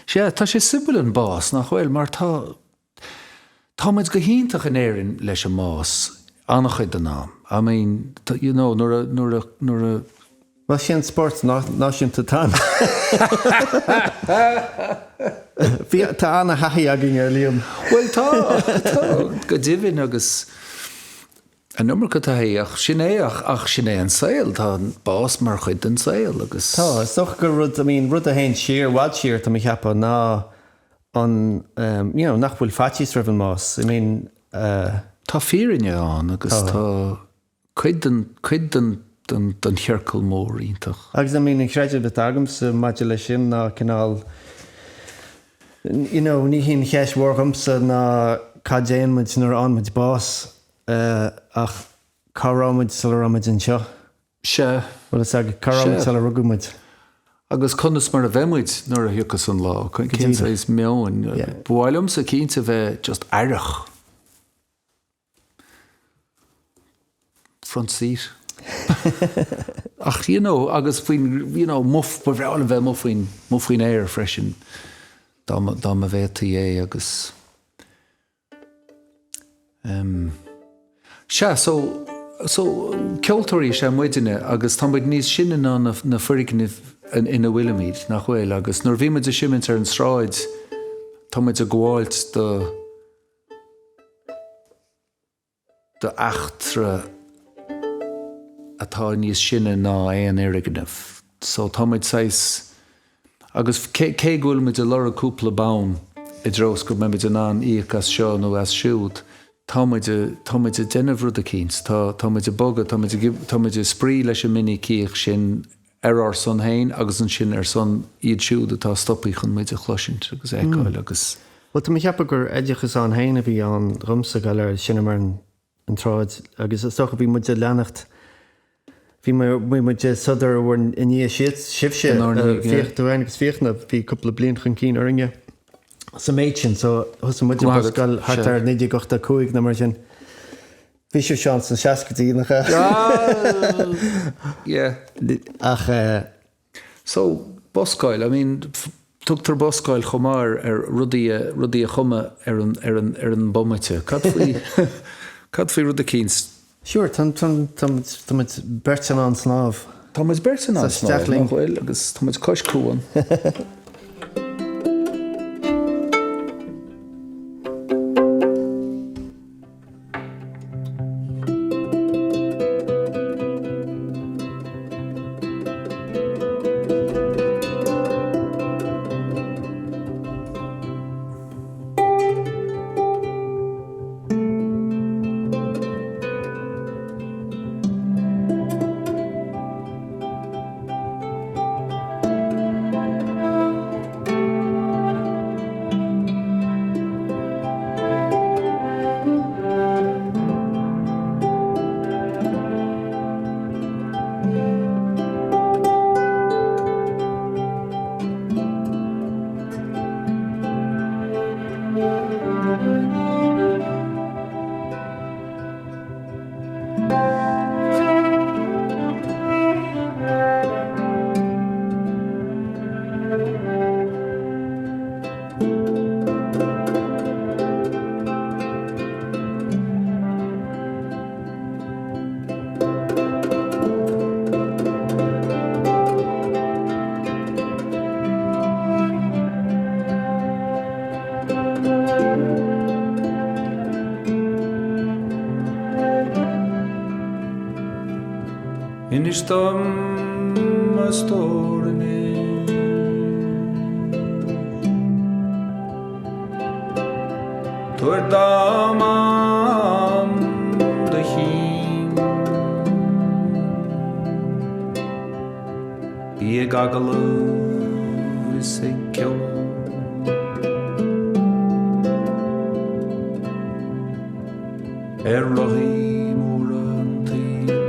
Sea, tá sé suimiúil an bás, nach bhfuil? Mar tá, Tá muid go hiontach in Éirinn leis an mbás, an-chuid den am. I mean, you know, nuair a, nuair a, nuair a. Bhuel, sin an spórt náisiúnta atá ann. Bhí, tá an-thaithí againn air, Liam. Bhuel, tá, tá, go deimhin agus an iomarca taithí, ach sin é, ach, ach sin é an saol, tá an bás mar chuid den saol agus. Tá, is dócha gur rud, I mean, rud a théann siar, i bhfad siar, tá mé a cheapadh, ná an, you know, nach bhfuil faitíos roimh an mbás. I mean, eh. Tá fírinne ann agus tá cuid den, cuid den, den, den chiorcal mór iontach. Agus I mean, an creideamh atá agamsa maidir leis sin ná cineál, you know, ní hí an cheist mhór dhomsa ná cad déanann muid nuair a fhaigheann muid bás, eh, ach cá raibh muid sula raibh muid anseo. Sea. Bhfuil fhios agat, cá raibh muid sular rugadh muid? Agus conas mar a bheidh muid nuair a thiocfas an lá? Cén saghas meoin? Ba mhaith liomsa cinnte bheith just aireach. Front seat. Ach, you know, agus faoin, you know, amuigh, ba bhreá liom bheith amuigh faoin, amuigh faoin aer freisin dá mba, dá mba bhféadfaí é agus. Em. Sea, so, so, ceoltóirí is ea muidne agus tá muid níos sine ná na, na foirgnimh ina bhfuilimid, nach bhfuil? Agus nuair a bhí muid ag seimint ar an sráid, tá muid ag gabháilt do, do eachtra atá níos sine ná aon fhoirgneamh. So tá muid saghas, agus cé, cé go bhfuil muid ag lorg cúpla bonn i dtreo is go mbeidh muid in ann íoc as seo nó as siúd, tá muid, tá muid ag déanamh rud eicínt, tá, tá muid ag bogadh, tá muid ag, tá muid ag spraoi leis an minicíocht sin ar ár son féin agus ansin ar son iad siúd atá stoptha chun muid a chloisint agus a fheiceáil agus. Bhuel, tá mé ag ceapadh gur oideachas ann féin a bhí ann dhomsa, gabháil ar seinm ar an tsráid agus is dócha bhí muid ag leanacht, bhí muid ag sodar i bhur i ndiaidh sibhse, Fiach, tú féin agus Fiachna, bhí cúpla bliain chun cinn orainne sa méid sin so thosaigh muid ag buscáil thart ar 1985 nó mar sin. Bhí sibhse ann sna seascaidí, nach ea? Yeah. Ach eh. So, buscáil, I mean, tugtar buscáil chomh maith ar rudaí a, rudaí a chumadh ar an, ar an, ar an bomaite. Cad faoi, cad faoi rud eicínt? Sure, tá, tá, tá muid, tá muid beirt in ann snámh. Tá muid beirt in ann snámh, nach bhfuil? Agus tá muid cois cuain. Inis dom a stór anois. Tabhair dom am do chinn. Bí ag agallamh is ag ceol. Ar rothaí móra an tsaoil.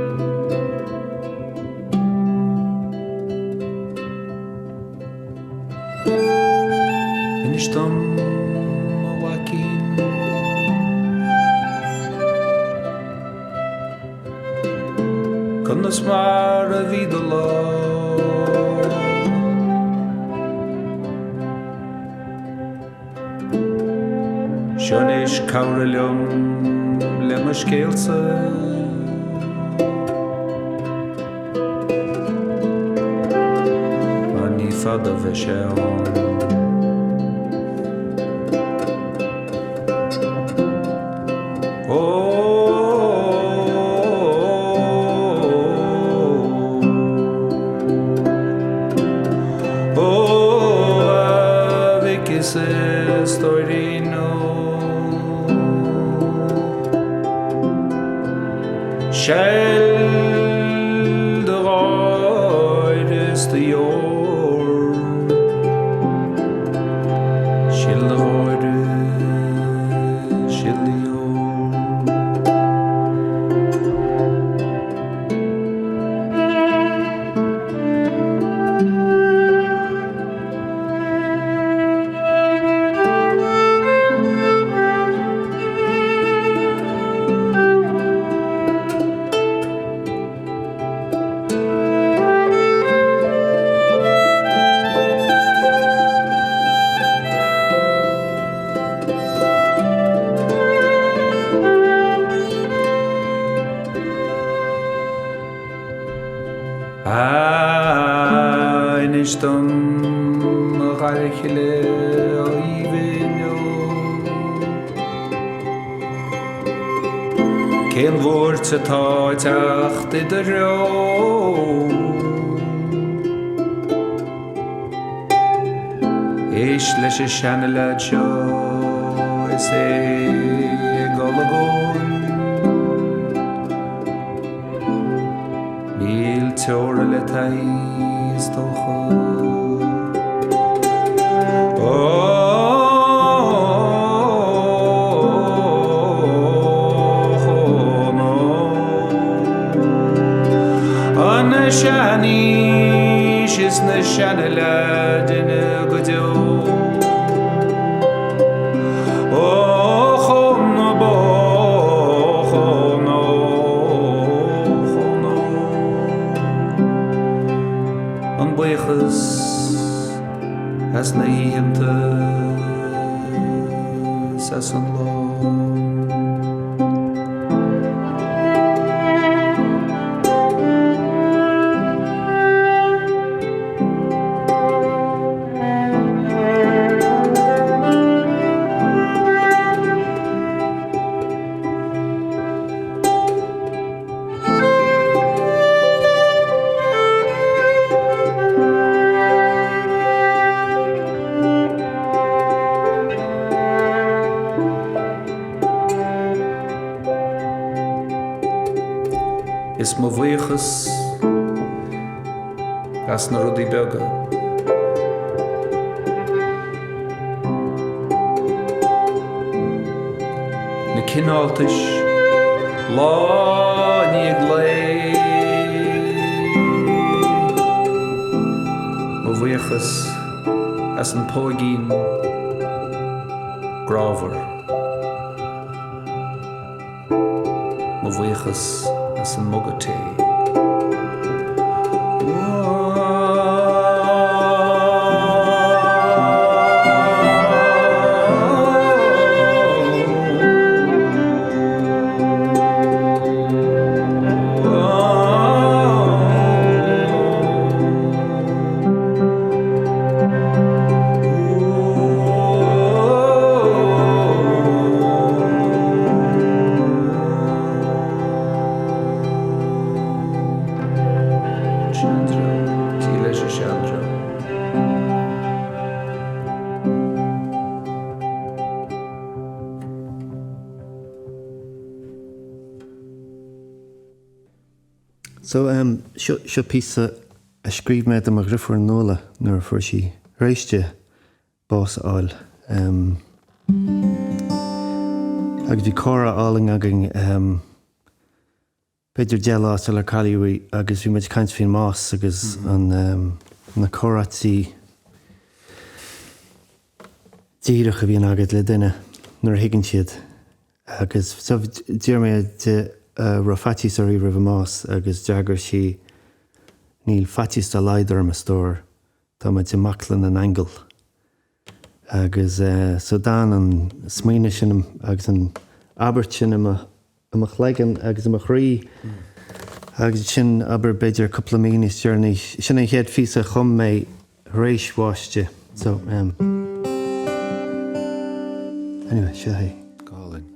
Inis dom, a mhaicín. Conas mar a bhí do lá? Seo anois cabhraigh liom le mo scéalsa. Mar ní fada a bheidh sé ann. Ó! Ó, a mhic is a stóirín, ó. Seil do gháire is do dheor. Sil do gháire, sil do dheor. Ah, inis dom a chara chéile aoibhinn ó. Cén bhuairt atá ag teacht i do threo? Éist leis an seanleaid seo is é ag olagón. Níl teora le taithí, is dócha. An seanaois is na seanleaideanna go deo. Ó chomh bó chomh nó chomh nó. An buíochas as na hoícheanta 's as an lá. Is mo bhuíochas as na rudaí beaga. Na cineáltais lá i ndiaidh lae. Mo bhuíochas as an póigín grámhar. Mo bhuíochas as an muga tae. So, seo, seo píosa a scríobh mé do mo dhriofúr Nuala nuair a fuair sí, tar éis di bás a fháil. Agus bhí comhrá álainn againn, b'fhéidir 10 lá sular cailleadh í agus bhí muid ag caint faoin mbás agus an na comhráití díreach a bhíonn agat le duine nuair a thuigeann siad agus so d'iarr mé di an raibh faitíos uirthi roimh an mbás agus d'fhreagair sí níl faitíos dá laghad orm a stór, tá muid i mbaicle na n-aingeal. Agus so d'fhan an smaoineamh sin agus an abairt sin i mo i mo chloigeann agus i mo chroí agus sin, abair, b'fhéidir cúpla mí níos deireanaí, sin an chéad phíosa a chum mé tar éis bháis di. So, em. Anyway, seo é. Go hálainn.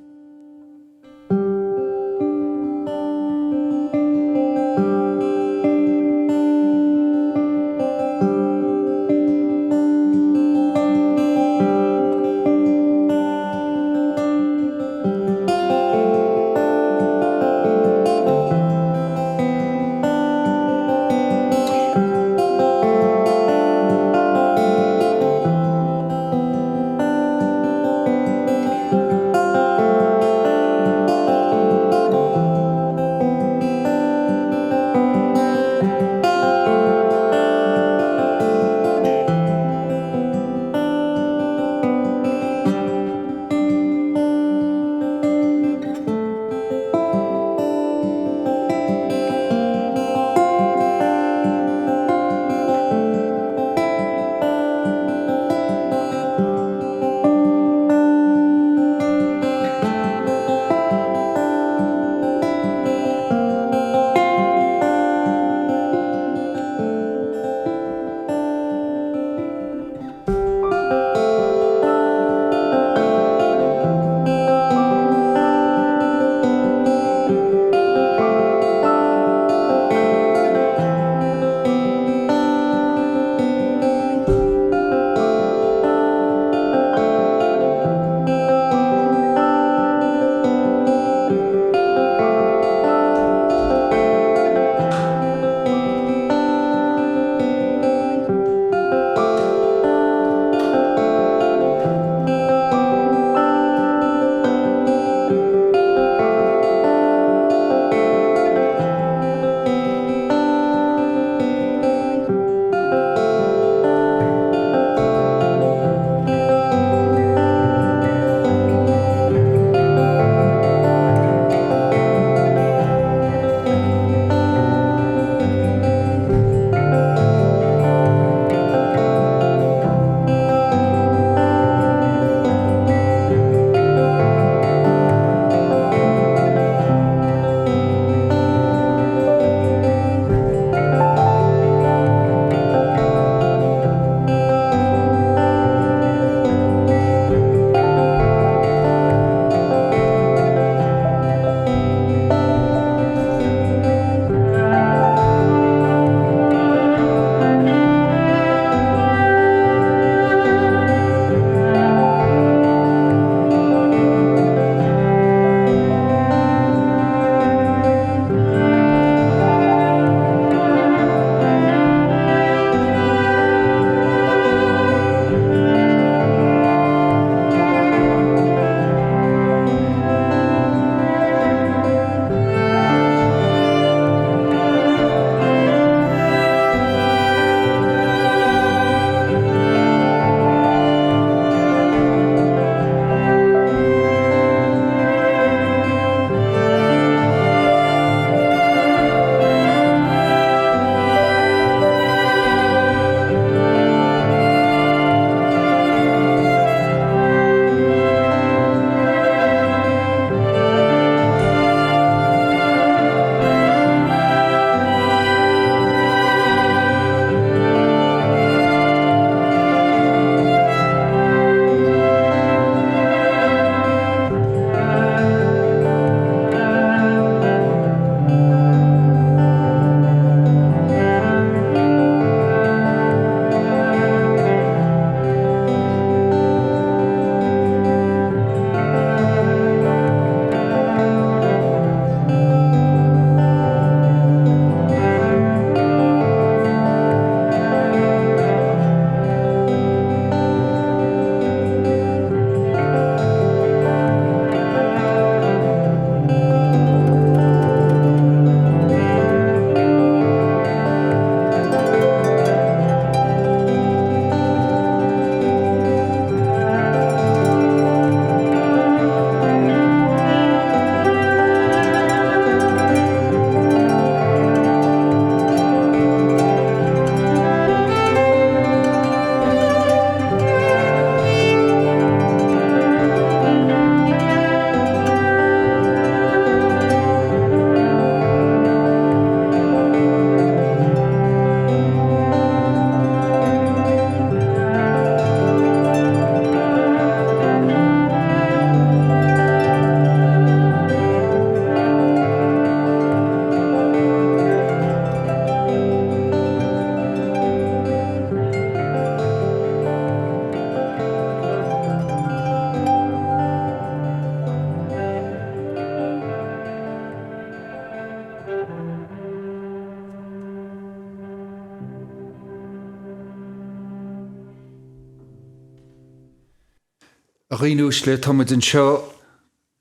A dhaoine uaisle, tá muid anseo,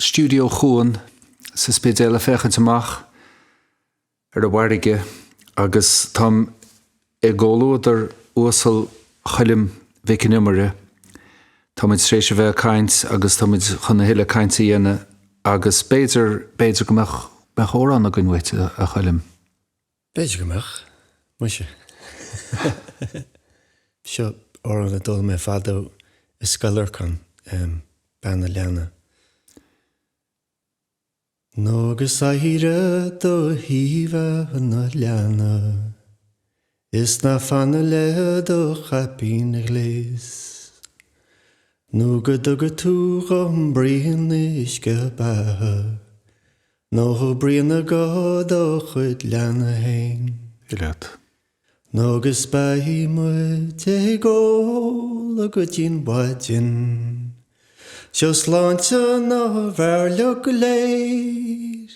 Stiúideo Chuan sa Spidéal ag féachaint amach ar an bhfarraige agus táim i gcomhluadar uasal Choilm Mhic an Iomaire. Tá muid tar éis a bheith ag caint agus tá muid chun a thuilleadh cainte a dhéanamh agus b'fhéidir, b'fhéidir go mbeadh, mbeadh amhrán againn uait, a Choilm. B'fhéidir go mbeadh, muise. Seo amhrán a d'fhoghlaim mé fadó i Scoil Lorcáin, Bean a' Leanna. Nó go saoire do shuí bhean a' leanna Is ná fanadh le do chaipín a ghléas Nó go dtuga tú dhom braon uisce beatha Nó braon go do chuid leanna fhéin. Leat. Nó agus beidh muid ag ól go dtí'n mhaidin. Seo sláinte na bhfear leo go léir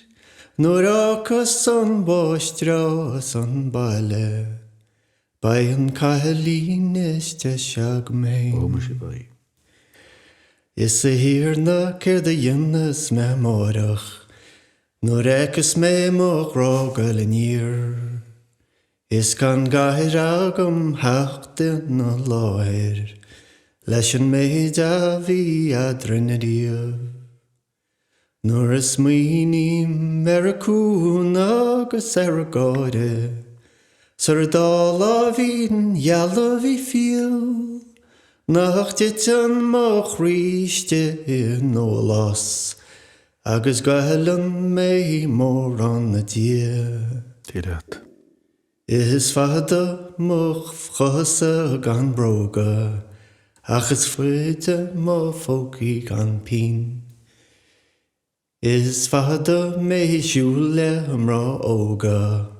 Nuair a fhágfas an mháistreás an baile Beidh an cailín is deise agam fhéin. Ó, muise, beidh. Is a Thiarna céard a dhéanfas mé amáireach Nuair a fheicfeas mé mo ghrá goil aniar Is gan gadhair agam theacht ina láthair Leis an méid a bhí eadrainn ariamh. Nuair a smaoiním ar a cuan agus ar a gáire 's ar a dá láimhín gheal a bhí fial, Nach dtiteann mo chroí istigh i ndólás agus goilleann mé mórán 'na diaidh. Dia leat. Is fada mo chosa gan bróga ach is faide mo phócaí gan pínn. Is fada mé ag siúl le mná óga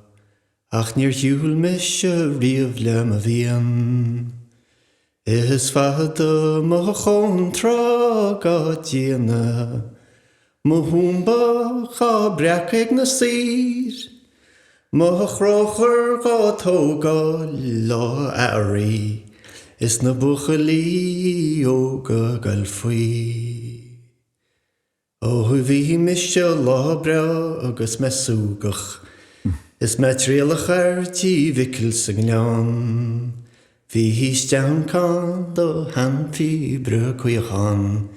ach níor shiúil mise riamh le mo mhian. Is fada mo chóntra dhá déanamh, mo thuamba dhá breacadh ag na saoir, mo chróchar dhá tógáil lá earraigh is na buachaillí óga goil faoi. Ó bhí mise lá breá agus mé súgach Is mé trialach ar tí Mhicil sa nGleann Bhí steancán do sheanphíobaire caoch ann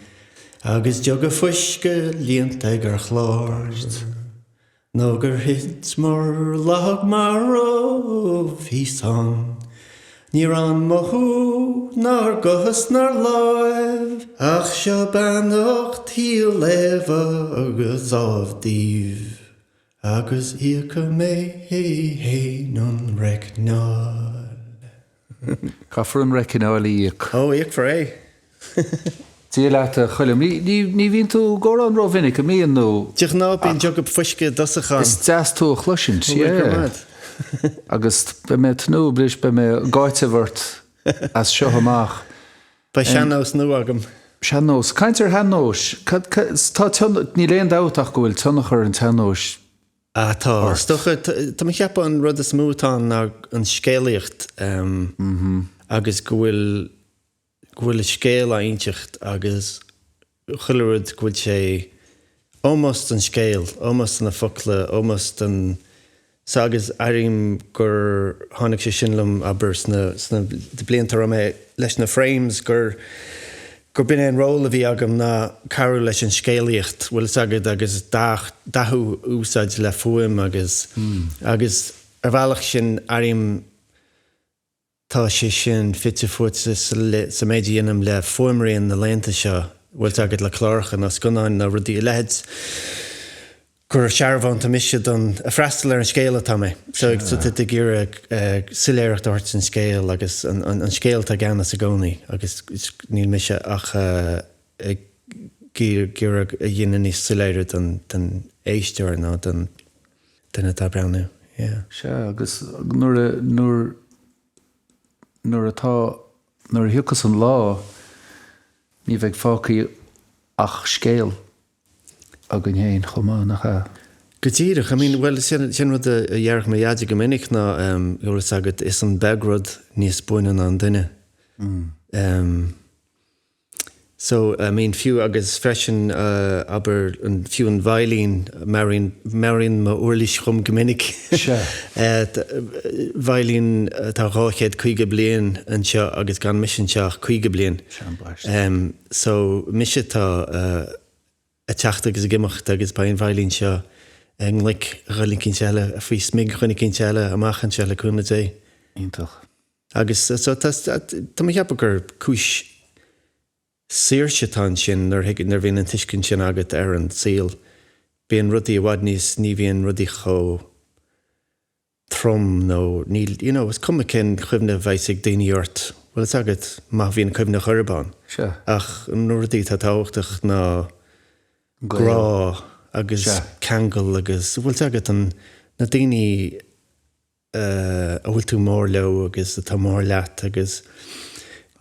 Agus jug fuisce líonta ag ar chlár. Nó gur thit murlach marbh thíos ann. Níor fhan mothú nár gcos nár láimh ach seo beannacht shíol Éabha agus Ádhaimh daoibh agus íocfaidh mé fhéin an reicneáil. Caithfear an reicneáil a íoc. Ó, íocfar é. Dia leat, a Choilm. Ní bhíonn tú ag amhrán rómhinic, an mbíonn, nó? De ghnáth bíonn jug fuisce i dtosach ann. Is deas tú a chloisint, yeah. Agus beidh mé ag tnúth, anois beidh mé ag áiteamh ort as seo amach. Beidh sean-nós nua agam. Sean-nós. Caint ar shean-nóis. Tá tionchar, níl aon dabht ach go bhfuil tionchar an tsean-nóis Ah tá. Is dócha, tá mé ag ceapadh an rud is mó atá ann ná an scéalaíocht agus go bhfuil, go bhfuil an scéal á inseacht agus chuile rud go bhfuil sé ómós don scéal, ómós do na focla, ómós don, so agus airím gur tháinig sé sin liom abair sna, sna blianta a raibh mé leis na Frames gur, gur b'in é an ról a bhí agam ná cabhrú leis an scéalaíocht, bhfuil fhios agat, agus dathú a úsáid le fuaim agus, agus ar bhealach sin airím tá sé sin fite fuaite sa, sa méid a dhéanaim le fuaimrian na laethanta seo, bhfuil fhios agat, le cláracha nó scannáin nó rudaí a leithéid. gur searbhónta mise don, ag freastal ar an scéal atá mé. So so tá tú ag iarraidh soiléireacht a thabhairt don scéal agus an an scéal atá i gceannas i gcónaí agus níl mise ach ag iarraidh a dhéanamh níos soiléire don don éisteoir nó don duine atá ag breathnú. Yeah. Sea, agus nuair a, nuair, nuair atá, nuair a thiocfas an lá, ní bheidh fágtha ach scéal. againn féin chomh maith, nach ea? Go díreach. I mean, bhuel, sin, sin rud a déarfadh mo dhaid go minic ná, bhfuil fhios agat, is an beag rud níos buaine ná an duine. So, I mean, fiú agus freisin, abair, an, fiú an veidhlín, meabhraíonn, meabhraíonn m'uirlis dhom go minic. Sea. Veidhlín atá 250 bliain anseo agus gan mise anseo ach 50 bliain. Sea, ambaiste. So, mise atá ag teacht agus ag imeacht agus beidh an veidhlín seo i nglaic dhuine eicínt eile, faoi smig dhuine eicínt eile amach anseo le cúnamh Dé. Iontach. Agus so tá, tá mé ag ceapadh gur cúis saoirse atá ansin nuair a nuair a bhíonn an tuiscint sin agat ar an saol. Bíonn rudaí i bhfad níos, ní bhíonn rudaí chomh trom nó níl, you know, is cuma cén chuimhne a bheas ag daoine ort, bhfuil fhios agat, má bhíonn cuimhne chorb ann. Sea. Ach na rudaí atá tábhachtach ná grá agus ceangal agus, bhfuil fhios agat, an, na daoine, a bhfuil tú mór leo agus atá mór leat agus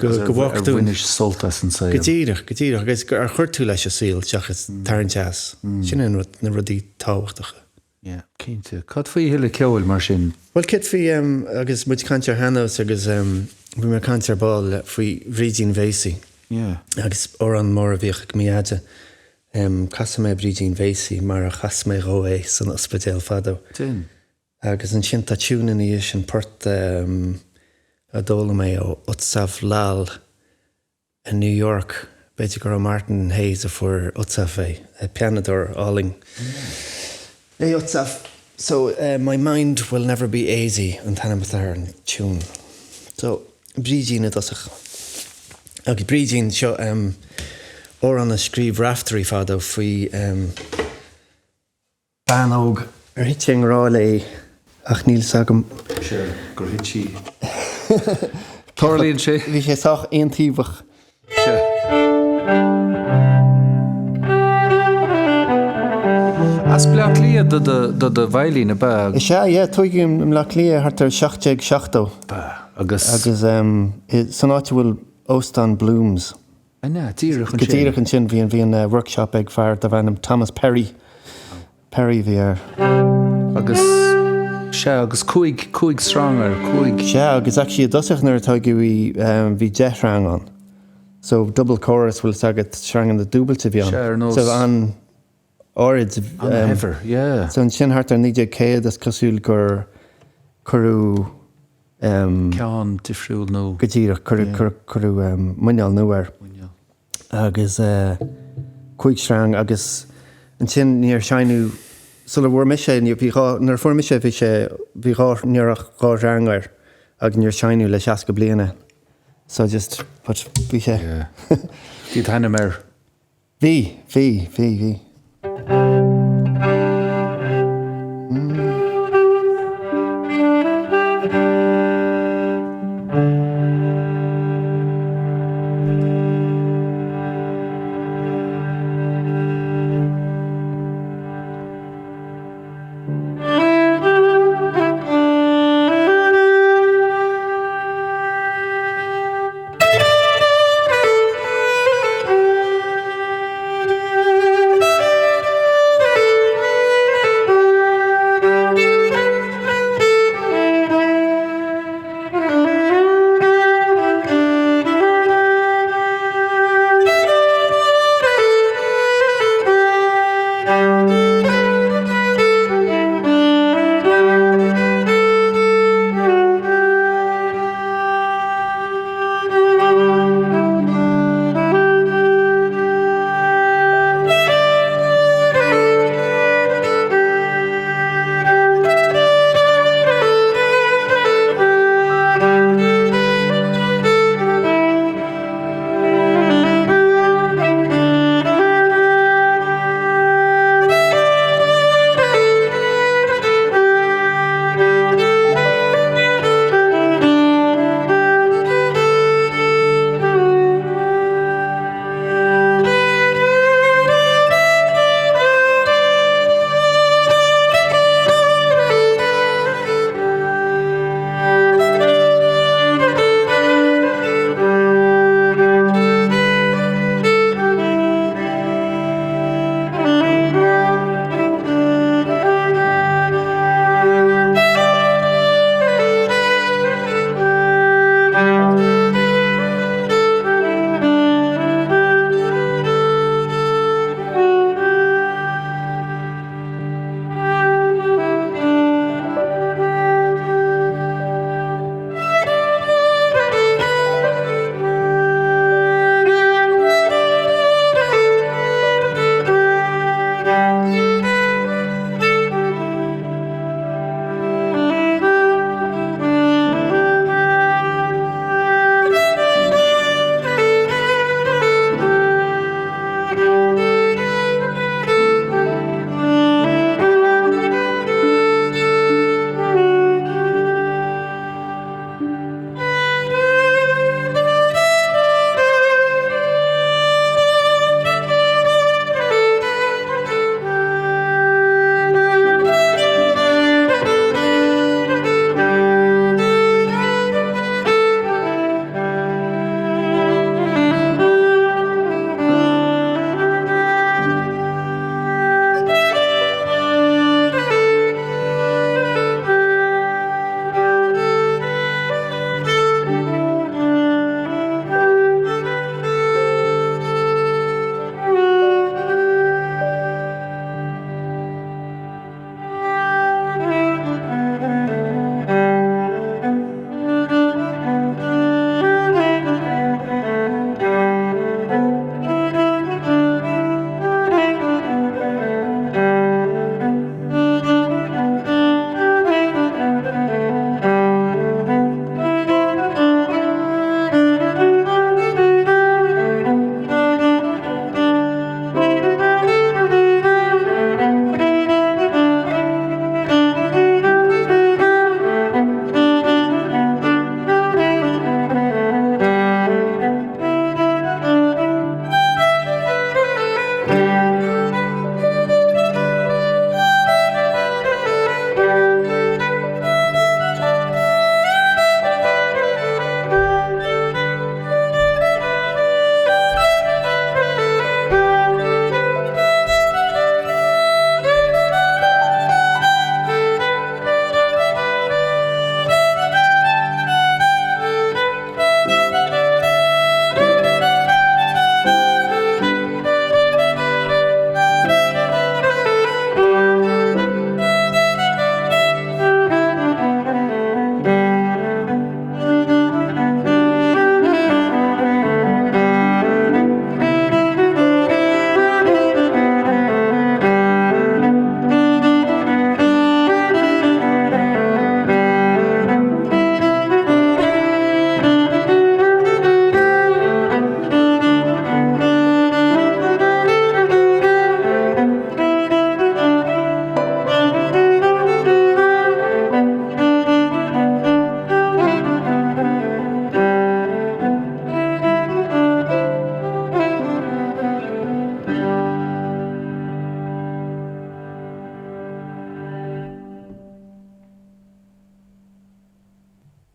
go bhfágfaidh tú. Ar bhainis sult as an saol. Go díreach, go díreach agus ar chuir tú leis an saol seachas tarraingt as. Sin an rud, na rudaí tábhachtacha. Yeah, cinnte. Cad faoi a thuilleadh ceoil mar sin? Bhuel, céard faoi, agus muid ag caint ar shean-nós agus bhí mé ag caint ar ball faoi Bhrídín Mhéasaí. Yeah. Agus amhrán mór a bhíodh ag mo dheaide. Casfaidh mé Brídín Mhéasaí mar a chas mé dhó é san ospidéal fadó. Sin. Agus ansin tá tiún ina dhiaidh sin, port a d'fhoghlaim mé ó Utsav Lal i New York, b'fhéidir gur ó Martin Hayes a fuair Utsav é, pianadóir álainn é Utsav. So, My Mind Will Never Be Aisy an t-ainm atá ar an tiún. So, Brídín i dtosach. Agus Brídín, seo amhrán a scríobh Raiftearaí fadó faoi, bean óg ar thit sé i ngrá léi ach níl 's agam. Sea, gur thit sí. Tarlaíonn sé. Bhí sé sách aontaobhach. Sea. As Bleá Cliath do do do veidhlín, ab ea? Is ea, yeah, tógadh i mBleá Cliath thart ar 1770. Ab ea, agus. Agus san áit a bhfuil Óstán Bloom's. An ea? Díreach ansin. Go díreach ansin bhí an bhí an workshop ag fear darbh ainm Thomas Perry. Perry a bhí air. Agus, sea, agus cúig, cúig sreang air, cúig. Sea, agus actually i dtosach nuair a tóigeadh í bhí 10 shreang ann. So double chorus, bhfuil fhios agat, sreanganna dúbailte a bhí ann. Sea, ar nós. So an-áirid. An-shaibhir, yeah. So ansin thart ar 1900 is cosúil gur cuireadh. ceann difriúil nó. Go díreach, cuireadh muineál nua air. Muineál. Agus cúig sreang agus ansin níor seinneadh, sula bhfuair mise é, bhí dhá, nuair a fuair mise é bhí sé, bhí dhá, ní raibh ach dhá shreang air agus níor seinneadh le 60 bliain é. So just, but bhí sé. Yeah. Bhí t'ainm air. Bhí, bhí, bhí, bhí.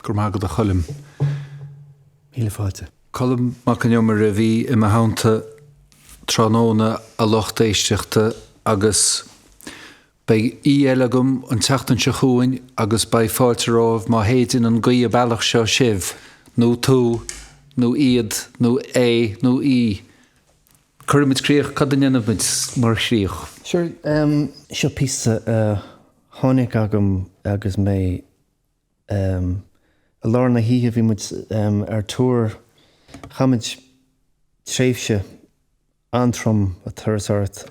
Go raibh maith agat a Choilm. Míle fáilte. Colm Mac Con Iomaire a bhí i mo theannta tráthnóna a lucht éisteachta agus beidh aoi eile agam an tseachtain seo chugainn agus beidh fáilte romhaibh má shéideann an gaoth bealach seo sibh, nó tú, nó iad, nó é, nó í. Cuirfimid críoch, cad a ndéanfaimid mar chríoch? Sure, seo píosa a tháinig agam agus mé I lár na hoíche bhí muid ar tour, chaith muid tréimhse an-trom ag turasóireacht.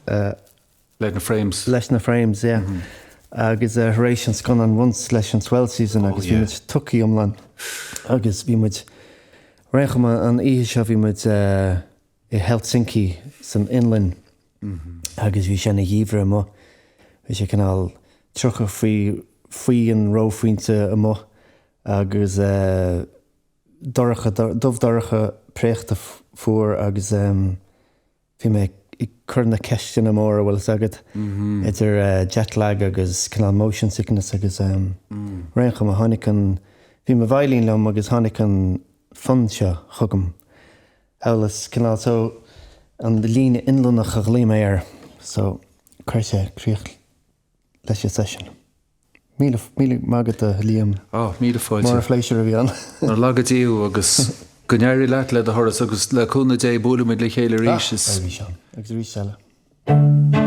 Leis na Frames. Leis na Frames, yeah. Agus tar éis an scannán Once leis an Swell Season agus bhí muid tugtha iomlán agus bhí muid, ar aon chuma an oíche seo bhí muid i Helsinki san Fhionlainn agus bhí sé ina gheimhreadh amuigh. Bhí sé cineál 30 faoi faoi an reophointe amuigh agus dorcha, dubh dorcha, préachta fuar agus bhí mé ag cur na ceisteanna móra, bhfuil fhios agat, idir jet lag agus cineál motion sickness agus ar aon chuma tháinig an, bhí mo veidhlín liom agus tháinig an fonn seo chugam. Amhail cineál so an líne Fhionlannach a ghlaoigh mé air so chuir sé críoch leis an session. Míle míle maith agat a Liam. Á, míle fáilte. Mór an phléisiúr a bhí ann. Nár laga Dia thú agus go n-éirí leat le do thuras agus le cúnamh Dé buailfimid le chéile arís. Ah, arís ann agus arís eile.